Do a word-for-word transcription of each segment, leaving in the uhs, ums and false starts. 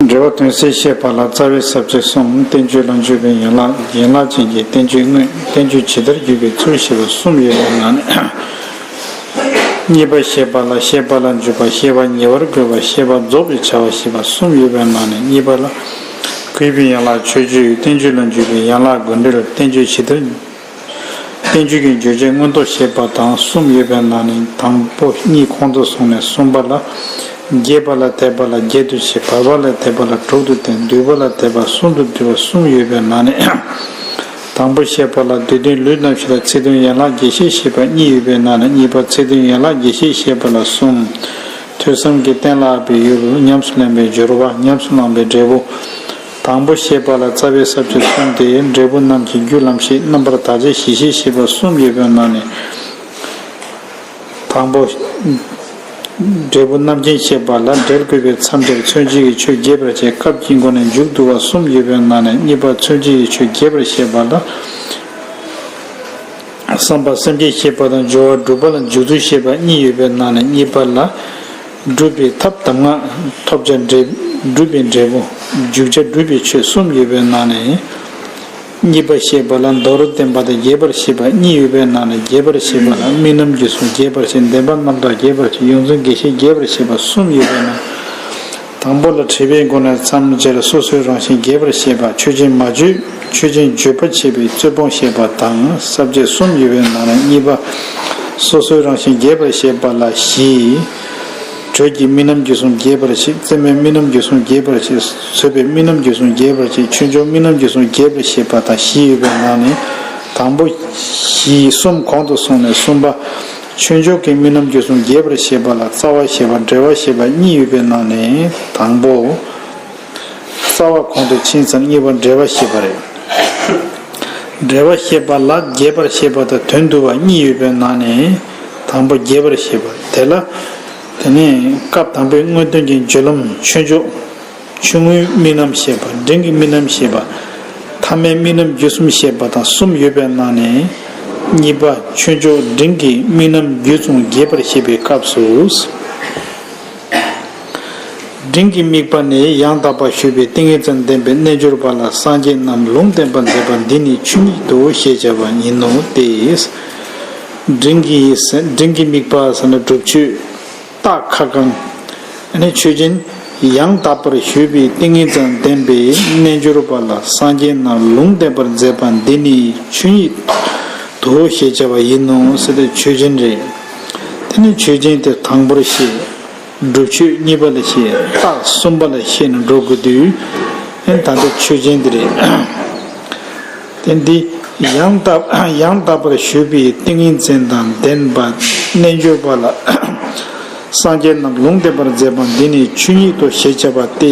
འབྲེལ་བ་དོན་གསལ་བཤད་པ་ལ་རྩ་བའི་ས་བཅད་གསུམ། བསྟན་བཅོས་ལ་འཇུག་པའི་ཡན་ལག་ཡན་ལག་ཅན་གྱི་བསྟན་བཅོས་དངོས། བསྟན་བཅོས་ཇི་ལྟར་བརྒྱུད་པའི་ཚུལ་ཞེས་པ་གསུམ་ཡོད་པའི་ནང་ནས། གཉིས་པ་བཤད་པ་ལ་བཤད་པ་ལ་འཇུག་པ། བཤད་པ་ཉེ་བར་དགོད་པ། བཤད་པ་རྫོགས་པའི་བྱ་བ་ཞེས་པ་གསུམ་ཡོད་པའི་ནང་ནས། གཉིས་པ་ལ་གུས་པའི་ཡན་ལག་མཆོད་བརྗོད། བསྟན་བཅོས་ལ་འཇུག་པའི་ཡན་ལག་དགོས་འབྲེལ། བསྟན་བཅོས་ཇི་ལྟར། བསྟན་བཅོས་ཀྱི་བརྗོད་བྱའི་མངོན་རྟོགས་བཤད་པ་དང་གསུམ་ཡོད་པའི་ནང་ནས། དང་པོ་གཉིས་གོང་དུ་སོང་ནས། གསུམ་པ་ལ་རྒྱས་པ་ལ་དད་པ་ལ་རྒྱས་པར་བྱེད། བར་པ་ལ་དད་པ་ལ་དྲུག་ཏུ་བསྟན། བསྡུས་པ་ལ་དད་པ་གསུམ་དུ་བསྡུས་པ་གསུམ་ཡོད་པའི་ནང་ནས། དང་པོ་བཤད་པ་ལ་བསྡུས་དོན་ལུས་རྣམ་བཤད་དང་ཚིག་དོན་ཡན་ལག་རྒྱས་བཤད་བཤད་པ་གཉིས་ཡོད་པའི་ནང་ནས། གཉིས་པ་ཚིག་དོན་ཡན་ལག་རྒྱས་བཤད་བཤད་པ་ལ་གསུམ། ཐོས་བསམ་གྱིས་གཏན་ལ་དབབ་པའི་ཡུལ། ཉམས་སུ་ལེན་པའི་སྦྱོར་བ། ཉམས་སུ་བླངས་པའི་འབྲས་བུ། དང་པོ་བཤད་པ་ལ་རྩ་བའི་ས་བཅད་གསུམ་སྟེ། འབྲས་བུ་རྣམས་ཀྱི་རྒྱུ་ལམ་བཤད། རྣམ་པར་དག་བྱ་གཞི་བཤད་བཤད་པ་གསུམ་ཡོད་པའི་ནང་ནས། དང་པོ། འབྲས་བུ་རྣམ་མཁྱེན་བཤད་པ་ལ། འབྲེལ་དགོས་པའི་མཚམས་སྦྱར་མཚོན་བྱེད་ཀྱི་ཆོས་རྒྱས་པར་བྱེད། སྐབས་ཀྱི་སྒོ་ནས་མཇུག་བསྡུ་བ་གསུམ་ཡོད་པའི་ནང་ནས། གཉིས་པ་མཚོན་བྱེད་ཀྱི་ཆོས་རྒྱས་པར་བཤད་པ་ལ། བསམ་པ་སེམས་བསྐྱེད་བཤད་པ་དང་སྦྱོར་བ་སྒྲུབ་པ་ལ་འཇུག་ཚུལ་བཤད་པ་གཉིས་ཡོད་པའི་ནང་ནས། གཉིས་པ་ལ་སྒྲུབ་པའི་ཐབས་གདམས་ངག། ཐོབ་བྱ་འབྲས། སྒྲུབ་པའི་འབྲས་བུ། འཇུག་བྱ་སྒྲུབ་པའི་ཆོས་གསུམ་ཡོད་པའི་ནང་ནས། གཉིས་པ་བཤད་པ་ལ་མདོར་བསྟན་པ་དང་རྒྱས་པར་བཤད་པ་གཉིས་ཡོད་པའི་ནང་ནས། རྒྱས་པར་བཤད་པ་ལ་དམིགས་རྣམ་རྒྱུད་གསུམ་རྒྱས་པར་བཤད། བདེན་པ་རྣམ་དག་རྒྱས་པར་བཤད། ཡོངས་འཛིན་དགེ་བཤེས་རྒྱས་པར་བཤད་པ་གསུམ་ཡོད་པའི་ནང་། དང་པོ་ལ་འཁྲིད་པའི་སྒོ་ནས་མཚམས་སྦྱར་སོ་སོའི་རང་བཞིན་རྒྱས་པར་བཤད་པ། ཆོས་ཅན་མ་བརྗོད། ཆོས་ཅན་བརྗོད་པ་བྱས་པའི་རྩོད་སྤོང་བཤད་པ་དང་ས་བཅད་གསུམ་ཡོད་པའི་ནང་ནས། གཉིས་པ་སོ་སོའི་རང་བཞིན་རྒྱས་པར་བཤད་པ་ལ་བཞི། དྲོད་ཀྱི་དམིགས་རྣམ་རྒྱུད་གསུམ་རྒྱས་པར་བཤད། རྩེ་མོའི་དམིགས་རྣམ་རྒྱུད་གསུམ་རྒྱས་པར་བཤད། ཚོས་པའི་དམིགས་རྣམ་རྒྱུད་གསུམ་རྒྱས་པར་བཤད། ཆོས་འབྱུང་དམིགས་རྣམ་རྒྱུད་གསུམ་རྒྱས་པར་བཤད་པ་དང་བཞི་ཡོད་པའི་ནང་ནས། དང་པོ་བཞི་གསུམ་གོང་དུ་སོང་ནས། གསུམ་པ། ཆོས་འཇོག་གི་དམིགས་རྣམ་རྒྱུད་གསུམ་རྒྱས་པར་བཤད་པ་ལ་རྩ་བ་བཤད་པ། འབྲེལ་བ་བཤད་པ་གཉིས་ཡོད་པའི་ནང་ནས། དང་པོ། རྩ་བ་གོང་དུ་ཕྱིན་ཙང་གཉིས་པ་འབྲེལ་བ་བཤད་པ་རེད། འབྲེལ་བ་བཤད་པ་ལ་རྒྱས་པར་བཤད་པ་དང་དོན་བསྡུ་བ་གཉིས་ཡོད་པའི་ནང་ནས། དང་པོ་རྒྱས་པར་བཤད་པ་དེ་ལ། དེ་ནས་སྐབས་དང་པོའི་དངོས་བསྟན་གྱི་བརྒྱུད་ལམ་ཆོས་འཇོག་ཆུང་ངུའི་དམིགས་རྣམ་བཤད་པ། འབྲིང་གི་དམིགས་རྣམ་བཤད་པ། ཐ་མའི་དམིགས་རྣམ་རྒྱུད་གསུམ་བཤད་པ་དང་གསུམ་ཡོད་པའི་ནང་ནས། གཉིས་པ་ཆོས་འཇོག་འབྲིང་གི་དམིགས་རྣམ་རྒྱུད་གསུམ་རྒྱས་པར་བཤད་པའི་སྐབས་སུ། འབྲིང་གི་དམིགས་པ་ནི། ཡང་དག་པར་ཞུས་པའི་ཏིང་ངེ་འཛིན་ལྡན་པའི་རྣལ་འབྱོར་པ་ལ་སངས་རྒྱས་རྣམས་ལུང་བསྟན་པར་མཛད་པ་འདི་ནི་ཆོས་ཉིད་དོ་ཞེས་བྱ་བ་ཡིན་ནོ་སྟེ། འབྲིང་གི་འབྲིང་གི་དམིགས་པ་ཟེར་ན་སྒྲུབ་མཆོད། རྟགས་ཁ་བསྐང་། ཨ་ནི་ཆོས་ཅན། ཡང་དག་པར་ཞུས་པའི་ཏིང་ངེ་འཛིན་ལྡན་པའི་རྣལ་འབྱོར་པ་ལ་སངས་རྒྱས་རྣམས་ལུང་བསྟན་པར་མཛད་པ་འདི་ནི་ཆོས་ཉིད་དོ་ཞེས་བྱ་བ་ཡིན་ནོ་ཟེར་ཏེ་ཆོས་ཅན་རེད། དེ་ནི་ཆོས་ཅན་དེ་དང་པོར་བཤད། སྒྲུབ་མཆོད་གཉིས་པ་ལ་བཤད། རྟགས་གསུམ་པ་ལ་བཤད་ནས་འགྲོ་དགོས་དུས། ཨེ་ད་ལྟ་ཆོས་ཅན་དེ་རེད། དེ་འདི་ཡང་དག་ཡང་དག་པར་ཞུས་པའི་ཏིང་ངེ་འཛིན་དང་ལྡན་པ་རྣལ་འབྱོར་པ་ལ་སངས་རྒྱས་རྣམས་ལུང་བསྟན་པར་མཛད་པ་འདི་ནི་ཆོས་ཉིད་དོ་ཞེས་བྱ་བ་སྟེ།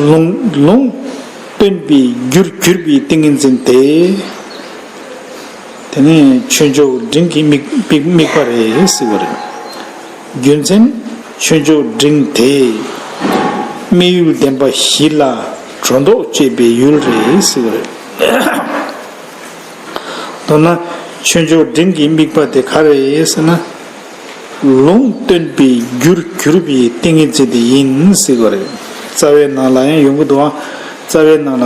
ལུང་ལུང་སྟོན་པའི་རྒྱུར་གྱུར་པའི་ཏིང་ངེ་འཛིན་དེ། དེ་ནི་ཆོས་འཇོག་འབྲིང་གི་དམིགས་དམིགས་དམིགས་པ་རེད་ཟེར་བ་རེད། རྒྱུ་མཚན། ཆོས་འཇོག་འབྲིང་དེ། དམིགས་ཡུལ་ལྡན་པ་བཞི་ལ་སྒྲོ་འདོགས་གཅོད་པའི་ཡུལ་རེད་ཟེར་བ་རེད། མདོར་ན། ཆོས་འཇོག་འབྲིང་གི་དམིགས་པ་དེ་ག་རེ་རེད་ཟེར་ན། ལུང་སྟོན་པའི་རྒྱུར་གྱུར་པའི་ཏིང་ངེ་འཛིན་དེ་ཡིན་ཟེར་བ་རེད། རྩ་བའི་ནང་ལ་ཡང་ཡོང་གི་འདུག་ཨ། རྩ་བའི་ནང་ལ།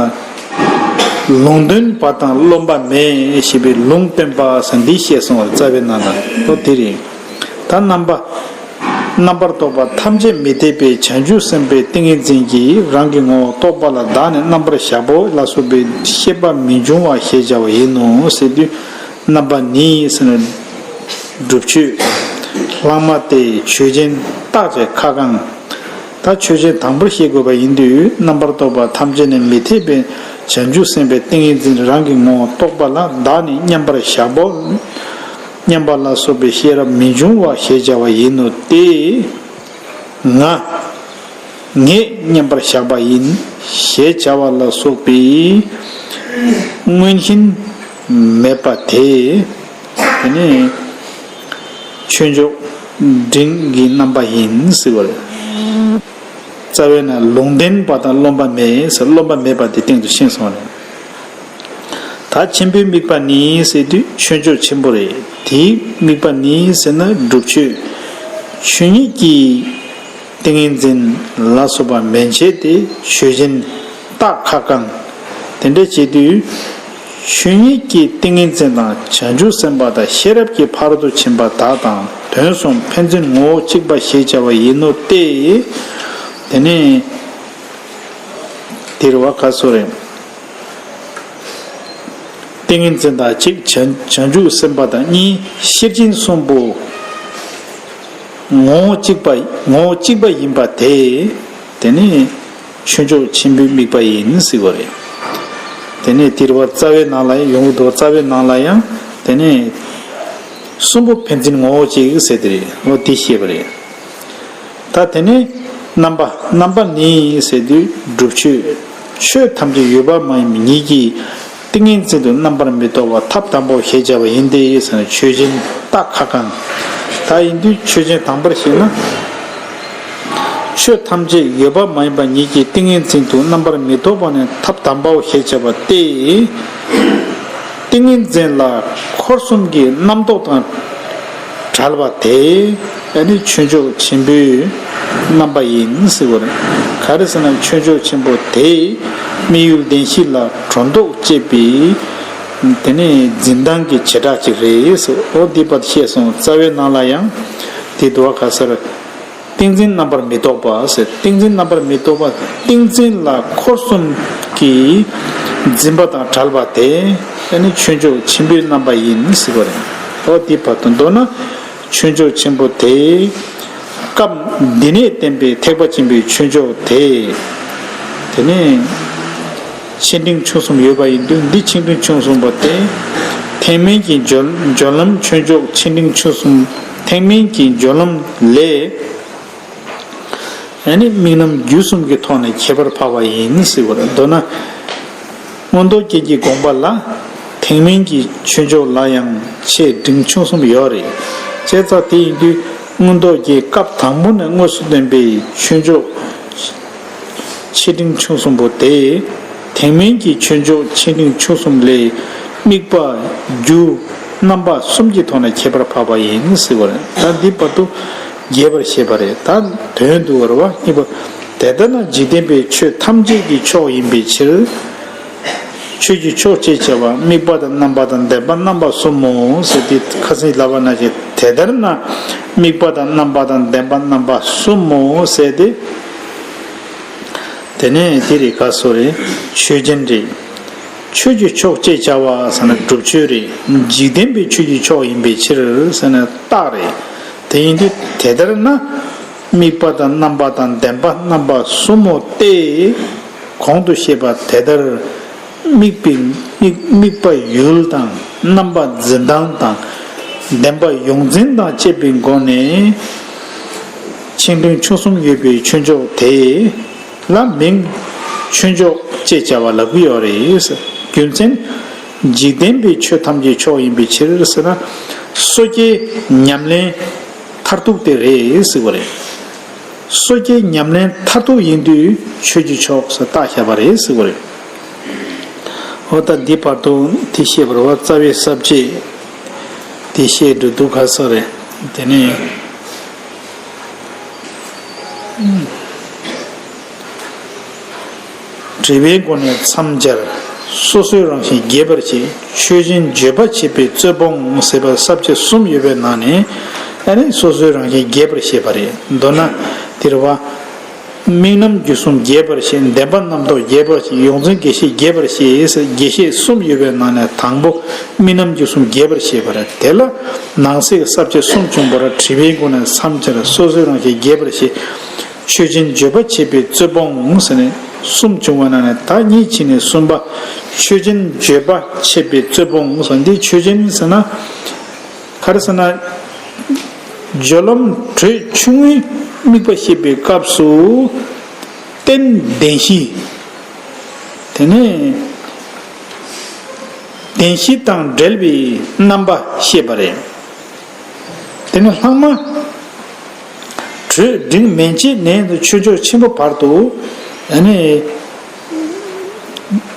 ལུང་སྟོན་པ་དང་རློམ་པ་མེད་ཞེས་པའི་ལུང་སྟོན་པ་ཟེར་འདི་བཤད་སོང་བ་རེད། རྩ་བའི་ནང་ལ་ཨོ་དེ་རེད། ད་རྣམ་པ། རྣམ་པར་རྟོག་པ་ཐམས་ཅད་མི་འཐད་པའི་བྱང་ཆུབ་སེམས་དཔའི་ཏིང་ངེ་འཛིན་གྱིས་རང་གི་ངོ་བོ་རྟོགས་པ་ལ་བདག་ནི་རྣམ་པར་གཞག་པོ་ལ་སོགས་པའི་ཤེས་པ་མི་འབྱུང་བ་ཞེས་བྱ་བ་ཡིན་ནོ་ཟེར་དུས། རྣམ་པ་ནི་ཟེར་ན། སྒྲུབ་མཆོད། ལྷག་མ་སྟེ་ཆོས་ཅན་རྟགས་ཀྱི་ཁ་བསྐང་། ད་ཆོས་ཅན་དང་པོར་བཤད་དགོས་པ་ཡིན་དུས་རྣམ་པར་རྟོག་པ་ཐམས་ཅད་ནི་མི་འཐད་པའི་བྱང་ཆུབ་སེམས་དཔའི་ཏིང་ངེ་འཛིན་རང་གི་ངོ་བོ་རྟོགས་པ་ལ་བདག་ནི་མཉམ་པར་བཞག་པོ། མཉམ་པ་ལ་སོགས་པའི་ཤེས་རབ་མི་འབྱུང་བ་ཞེས་བྱ་བ་ཡིན་ནོ་སྟེ། ང་། ངས་མཉམ་པར་བཞག་པ་ཡིན་ཞེས་བྱ་བ་ལ་སོགས་པའི་མངོན་ཞེན་མེད་པ་དེ། དེ་ནི་ཆོས་འཇོག་འབྲིང་གི་རྣམ་པ་ཡིན་ཟེར་བ་རེད། རྩ་བའི་ནང་ལུང་སྟོན་པ་དང་རློམ་པ་མེད་ཟེར། རློམ་པ་མེད་པ་དེ་སྟེང་དུ་ཕྱིན་སོང་བ་རེད། ད་ཆེན་པོའི་དམིགས་པ་ནི་ཟེར་དུས་ཆོས་འཇོག་ཆེན་པོ་རེད། དེའི་དམིགས་པ་ནི་ཟེར་ན་སྒྲུབ་མཆོད། ཆོས་ཉིད་ཀྱི་ ཏིང་ངེ་འཛིན་ལ་སོགས་པ་མན་ཆད་དེ་ཆོས་ཅན་རྟགས་ཁ་བསྐང་། དེ་འདྲ་བྱེད་དུས། ཆོས་ཉིད་ཀྱི་ཏིང་ངེ་འཛིན་དང་བྱང་ཆུབ་སེམས་དཔའ་དང་ཤེས་རབ་ཀྱི་ཕ་རོལ་ཏུ་ཕྱིན་པ་དག་དང་དོན་གསུམ་ཕན་ཚུན་ངོ་བོ་གཅིག་པ་ཞེས་བྱ་བ་ཡིན་ནོ་སྟེ། དེ་ནས་དེ་རུ་བ་ག་སོ་རེད། ཏིང་ངེ་འཛིན་དང་གཅིག་བྱང་བྱང་ཆུབ་སེམས་དཔའ་དང་གཉིས་ཤེར་ཕྱིན་གསུམ་པོ་ངོ་བོ་གཅིག་པ་ངོ་བོ་གཅིག་པ་ཡིན་པ་དེ། དེ་ནི་ཆོས་མཆོག་ཆེན་པོའི་དམིགས་པ་ཡིན་ཟེར་བ་རེད། དེ་ནས་དེ་རུ་བ་རྩ་བའི་ནང་ལ་ཡང་ཡོང་གི་འདུག་རྩ་བའི་ནང་ལ་ཡང་དེ་ནས་གསུམ་པོ་ཕན་ཚུན་ངོ་བོ་གཅིག་ཟེར་དེ་རེད། འོ་དེ་ཤེས་པ་རེད། ད་དེ་ནས་རྣམ་པ་རྣམ་པ་ནི་ཟེར་དུས་སྒྲུབ་ཆོས་ཆོས་ཐམས་ཅད་ཡོད་པ་མ་ཡིན་པའི་ཉིད་ཀྱི་ཏིང་ངེ་འཛིན་དུ་རྣམ་པར་མི་རྟོག་པ་ཐབས་དང་པོ་ཞེས་བྱ་བ་ཡིན་ཏེ་ཟེར་ན་ཆོས་ཅན་རྟགས་ཁ་བསྐང་། ད་ཡིན་དུས་ཆོས་ཅན་དང་པོར་བཤད་ན། ཆོས་ཐམས་ཅད་ཡོད་པ་མ་ཡིན་པ་ཉིད་ཀྱི་ཏིང་ངེ་འཛིན་དུ་རྣམ་པར་མི་རྟོག་པ་ནི་ཐབས་དམ་པའོ་ཞེས་བྱ་བ་སྟེ། ཏིང་ངེ་འཛིན་ལ་འཁོར་གསུམ་གྱི་རྣམ་རྟོག་དང་བྲལ་བ་དེ་ཨ་ནི་ཆོས་མཆོག་ཆེན་པོའི་རྣམ་པ་ཡིན་ཟེར་བ་རེད། ག་རེ་ཟེར་ན་ཆོས་མཆོག་ཆེན་པོ་དེ་དམིགས་ཡུལ་བདེན་བཞི་ལ་སྒྲོ་འདོགས་བཅད་པའི་དེ་ནི་འཛིན་སྟངས་ཀྱི་བྱེ་བྲག་ཅིག་རེད་ཟེར། འོ་འདི་བར་བཤད་སོང་། རྩ་བའི་ནང་ལ་ཡང་དེ་འདུག་བ་ག་ཟེར། ཏིང་འཛིན་རྣམ་པར་མི་རྟོག་པ་ཟེར། ཏིང་འཛིན་རྣམ་པར་མི་རྟོག་པ། ཏིང་འཛིན་ལ་འཁོར་གསུམ་གྱི་འཛིན་པ་དང་བྲལ་བ་དེ་ཨ་ནི་ཆོས་མཆོག་ཆེན་པོའི་རྣམ་པ་ཡིན་ཟེར་བ་རེད། འོ་དེ་བར་དུ་མདོར་ན་ཆོས་མཆོག་ཆེན་པོ་དེ་སྐབས་འདི་ནས་བསྟན་པའི་ཐེག་པ་ཆེན་པོའི་ཆོས་མཆོག་དེ། དེ་ནས་ཆེ་འབྲིང་ཆུང་གསུམ་ཡོད་པ་ཡིན་དུས་འདི་ཆེ་འབྲིང་ཆུང་གསུམ་པོ་དེ་ཐེག་དམན་གྱི་སྦྱོར་སྦྱོར་ལམ་ཆོས་མཆོག་ཆེ་འབྲིང་ཆུང་གསུམ་ཐེག་དམན་གྱི་སྦྱོར་ལམ་ལས། ཨ་ནི་དམིགས་རྣམ་རྒྱུད་གསུམ་གྱི་ཐོག་ནས་ཁྱད་པར་འཕགས་པ་ཡིན་ཟེར་བ་རེད། མདོར་ན། མངོན་རྟོགས་རྒྱན་གྱི་དགོངས་པ་ལ་ཐེག་དམན་གྱི་ཆོས་མཆོག་ལ་ཡང་ཆེ་འབྲིང་ཆུང་གསུམ་ཡོད་རེད། བྱས་ཙང་དེ་ཡིན་དུས་མངོན་རྟོགས་རྒྱན་སྐབས་དང་པོ་ནས་དངོས་སུ་སྟོན་པའི་ཆོས་མཆོག་ཆེ་འབྲིང་ཆུང་གསུམ་པོ་དེ་ཐེག་དམན་གྱི་ཆོས་མཆོག་ཆེ་འབྲིང་ཆུང་གསུམ་ལས་དམིགས་པ་རྒྱུ་རྣམ་པ་གསུམ་གྱི་ཐོག་ནས་ཁྱད་པར་འཕགས་པ་ཡིན་ཟེར་བ་རེད། ད་འདི་བར་དུ། རྒྱས་པར་བཤད་པ་རེད། ད་དོན་བསྡུ་བར་བ་གཉིས་པ། དེ་ལྟར་ན་འཇིག་རྟེན་པའི་ཆོས་ཐམས་ཅད་ཀྱི་མཆོག་ཡིན་པའི་ཕྱིར། ཆོས་ཀྱི་མཆོག་ཅེས་བྱ་བ་དམིགས་པ་དང་རྣམ་པ་དང་བདེན་པ་རྣམ་པ་གསུམ་མོ་ཟེར་ཏེ་ཁ་སང་ལབ་པ་ནང་བཞིན་དེ་ལྟར་ན་དམིགས་པ་དང་རྣམ་པ་དང་བདེན་པ་རྣམ་པ་གསུམ་མོ་ཟེར་ཏེ། དེ་ནས་དེ་རེད་ག་སོ་རེད། ཆོས་ཅན་རེད། ཆོས་ཀྱི་མཆོག་ཅེས་བྱ་བ་ཟེར་ན་སྒྲུབ་ཆོས་རེད། འཇིག་རྟེན་པའི་ཆོས་ཀྱི་མཆོག་ཡིན་པའི་ཕྱིར་ཟེར་ན་རྟགས་རེད། དེ་ཡིན་དུས་དེ་ལྟར་ན། དམིགས་པ་དང་རྣམ་པ་དང་བདེན་པ་རྣམ་པ་གསུམ་མོ་སྟེ། གོང་དུ་བཤད་པ་དེ་ལྟར། དམིགས་པའི་དམིགས་དམིགས་པ་ཡུལ་དང་རྣམ་པ་འཛིན་སྟངས་དང་། བདེན་པ་ཡོངས་འཛིན་དང་བཅས་པའི་སྒོ་ནས། ཆེ་འབྲིང་ཆུང་གསུམ་ཡོད་པའི་ཆོས་མཆོག་དེ། ལ་མིང་ཆོས་མཆོག་ཅེས་བྱ་བ་ལབ་ཀྱི་ཡོད་རེད། རྒྱུ་མཚན། འཇིག་རྟེན་པའི་ཆོས་ཐམས་ཅད་མཆོག་ཡིན་པའི་ཕྱིར་ཟེར་ན། སོ་སྐྱེའི་ཉམས་ལེན་མཐར་ཐུག་དེ་རེད་ཟེར་བ་རེད། སོ་སྐྱེའི་ཉམས་ལེན་མཐར་ཐུག་ཡིན་དུས་ཆོས་ཀྱི་མཆོག་ཟེར་བཏགས་བཞག་པ་རེད་ཟེར་བ་རེད། འོ་ད་འདི་བར་དུ་དེ་བཤད་པར་བ་རྩ་བའི་ས་བཅད་དེ་བཤད་འགྲོ་འདུག་ག་ས་རེད། དེ་ནས། དྲི་བའི་སྒོ་ནས་མཚམས་སྦྱར། སོ་སོའི་རང་བཞིན་རྒྱས་པར་བཤད། ཆོས་ཅན་བརྗོད་པ་བྱེད་པའི་རྩོད་སྤོང་ཟེར་བ་ས་བཅད་གསུམ་ཡོད་པའི་ནང་ནས་ཨ་ནི་སོ་སོའི་རང་བཞིན་རྒྱས་པར་བཤད་པ་རེད། མདོར་ན་དེ་རུ་བ། དམིགས་རྣམ་རྒྱུད་གསུམ་རྒྱས་པར་བཤད། བདེན་པ་རྣམ་རྟོག་རྒྱས་པར་བཤད། ཡོངས་འཛིན་དགེ་བཤེས་རྒྱས་པར་བཤད་ཟེར་དགེ་བཤེས་གསུམ་ཡོད་པའི་ནང་ནས་དང་པོ་དམིགས་རྣམ་རྒྱུད་གསུམ་རྒྱས་པར་བཤད་པ་རེད། དེ་ལ་ནང་གསེས་ཀྱི་ས་བཅད་གསུམ་བྱུང་བར་དྲི་བའི་སྒོ་ནས་མཚམས་སྦྱར། སོ་སོའི་རང་བཞིན་རྒྱས་པར་བཤད། ཆོས་ཅན་བརྗོད་པ་བྱེད་པའི་རྩོད་སྤོང་ཟེར་ནས་གསུམ་བྱུང་བ་ན་ནས་ད་གཉིས་ཕྱིས་ནས་གསུམ་པ། ཆོས་ཅན་བརྗོད་པ་བྱེད་པའི་རྩོད་སྤོང་ཟེར། འདི་ཆོས་ཅན་ཟེར་ན། ག་རེ་ཟེར་ན། སྦྱོར་ལམ་དྲོད་ཆུང་ངུའི་དམིགས་པ་བཤད་པའི་སྐབས་སུ། རྟེན་བདེན་བཞི། དེ་ནས་བདེན་བཞི་དང་འབྲེལ་བའི་རྣམ་པ་བཤད་པ་རེད། དེ་ནས་ལྷག་མ། དྲོད་འབྲིང་མན་ཆད་ནས་ཆོས་མཆོག་ཆེན་པོ་བར་དུ། ཨ་ནི།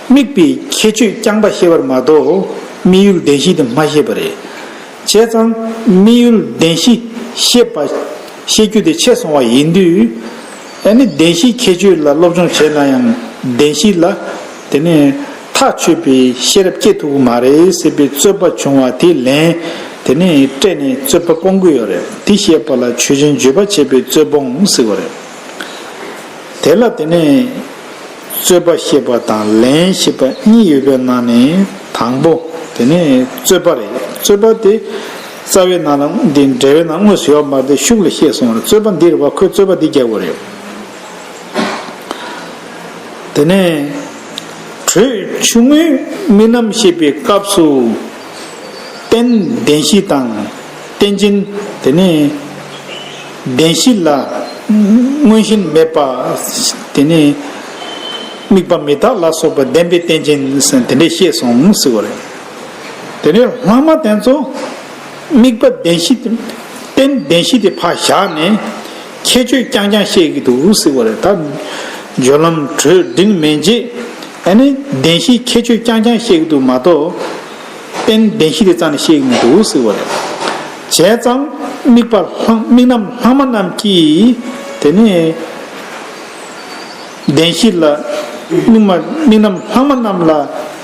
དམིགས་པའི་ཁྱད་ཆོས་རྐྱང་པ་བཤད་པར་མ་གཏོགས་དམིགས་ཡུལ་བདེན་བཞི་དེ་མ་བཤད་པ་རེད། བྱས་ཙང་དམིགས་ཡུལ་བདེན་བཞི་བཤད་པ། བཤད་རྒྱུ་དེ་ཆད་སོང་བ་ཡིན་དུས། ཨ་ནི་བདེན་བཞིའི་ཁྱད་ཆོས་ལ་སློབ་སྦྱོང་བྱས་ན་ཡང་བདེན་བཞི་ལ་དེ་ནས་ཐག་ཆོད་པའི་ཤེས་རབ་སྐྱེ་ཐུབ་ཀྱི་མ་རེད་ཟེར་བའི་རྩོད་པ་བྱུང་བ་དེ་ལན་དེ་ནས་སྤྲད་ནས་རྩོད་པ་སྤོང་གི་ཡོད་རེད། དེ་བཤད་པ་ལ་ཆོས་ཅན་བརྗོད་པ་བྱས་པའི་རྩོད་སྤོང་ཟེར་བ་རེད། དེ་ལ་དེ་ནས་རྩོད་པ་བཤད་པ་དང་ལན་བཤད་པ་གཉིས་ཡོད་པའི་ནང་ནས་དང་པོ་དེ་ནས་རྩོད་པ་རེད། རྩོད་པ་དེ་རྩ་བའི་ནང་ལ་འདི་འགྲེལ་བའི་ནང་དངོས་སུ་ཡོད་མ་རེད། ཤུགས་ལ་བཤད་སོང་བ་རེད། རྩོད་པ་འདི་རེད་བ། ཁོས་རྩོད་པ་འདི་རྒྱག་དགོས་རེད། དེ་ནས་དྲོད་ཆུང་ངུའི་དམིགས་རྣམ་བཤད་པའི་སྐབས་སུ། རྟེན་བདེན་བཞི་དང་རྟེན་ཅན། དེ་ནས་བདེན་བཞི་ལ་མངོན་ཞེན་མེད་པ། དེ་ནས་དམིགས་པ་མི་རྟག་ལ་སོགས་པ་བདེན་པའི་རྟེན་ཅན་ཟེར་དེ་འདྲས་བཤད་སོང་ཟེར་བ་རེད། དེ་ནས་བླ་མ་དེ་ཚོ་དམིགས་པ་བདེན་བཞི། རྟེན་བདེན་བཞི་དེ་ཕར་བཞག་ནས་ཁྱད་ཆོས་རྐྱང་རྐྱང་བཤད་ཀྱི་འདུག་ཟེར་བ་རེད། ད་སྦྱོར་ལམ་དྲོད་འབྲིང་མན་ཆད། ཨ་ནི་བདེན་བཞིའི་ཁྱད་ཆོས་རྐྱང་རྐྱང་བཤད་ཀྱི་འདུག་མ་གཏོགས། རྟེན་བདེན་བཞི་དེ་རྩ་ནས་བཤད་ཀྱི་མི་འདུག་ཟེར་བ་རེད། བྱས་ཙང་དམིགས་པ་ལྷག་དམིགས་རྣམ་ལྷག་མ་རྣམས་ཀྱིས་དེ་ནས་བདེན་བཞི་ལ། དམིགས་མ་དམིགས་རྣམ་ལྷག་མ་རྣམས་ལ་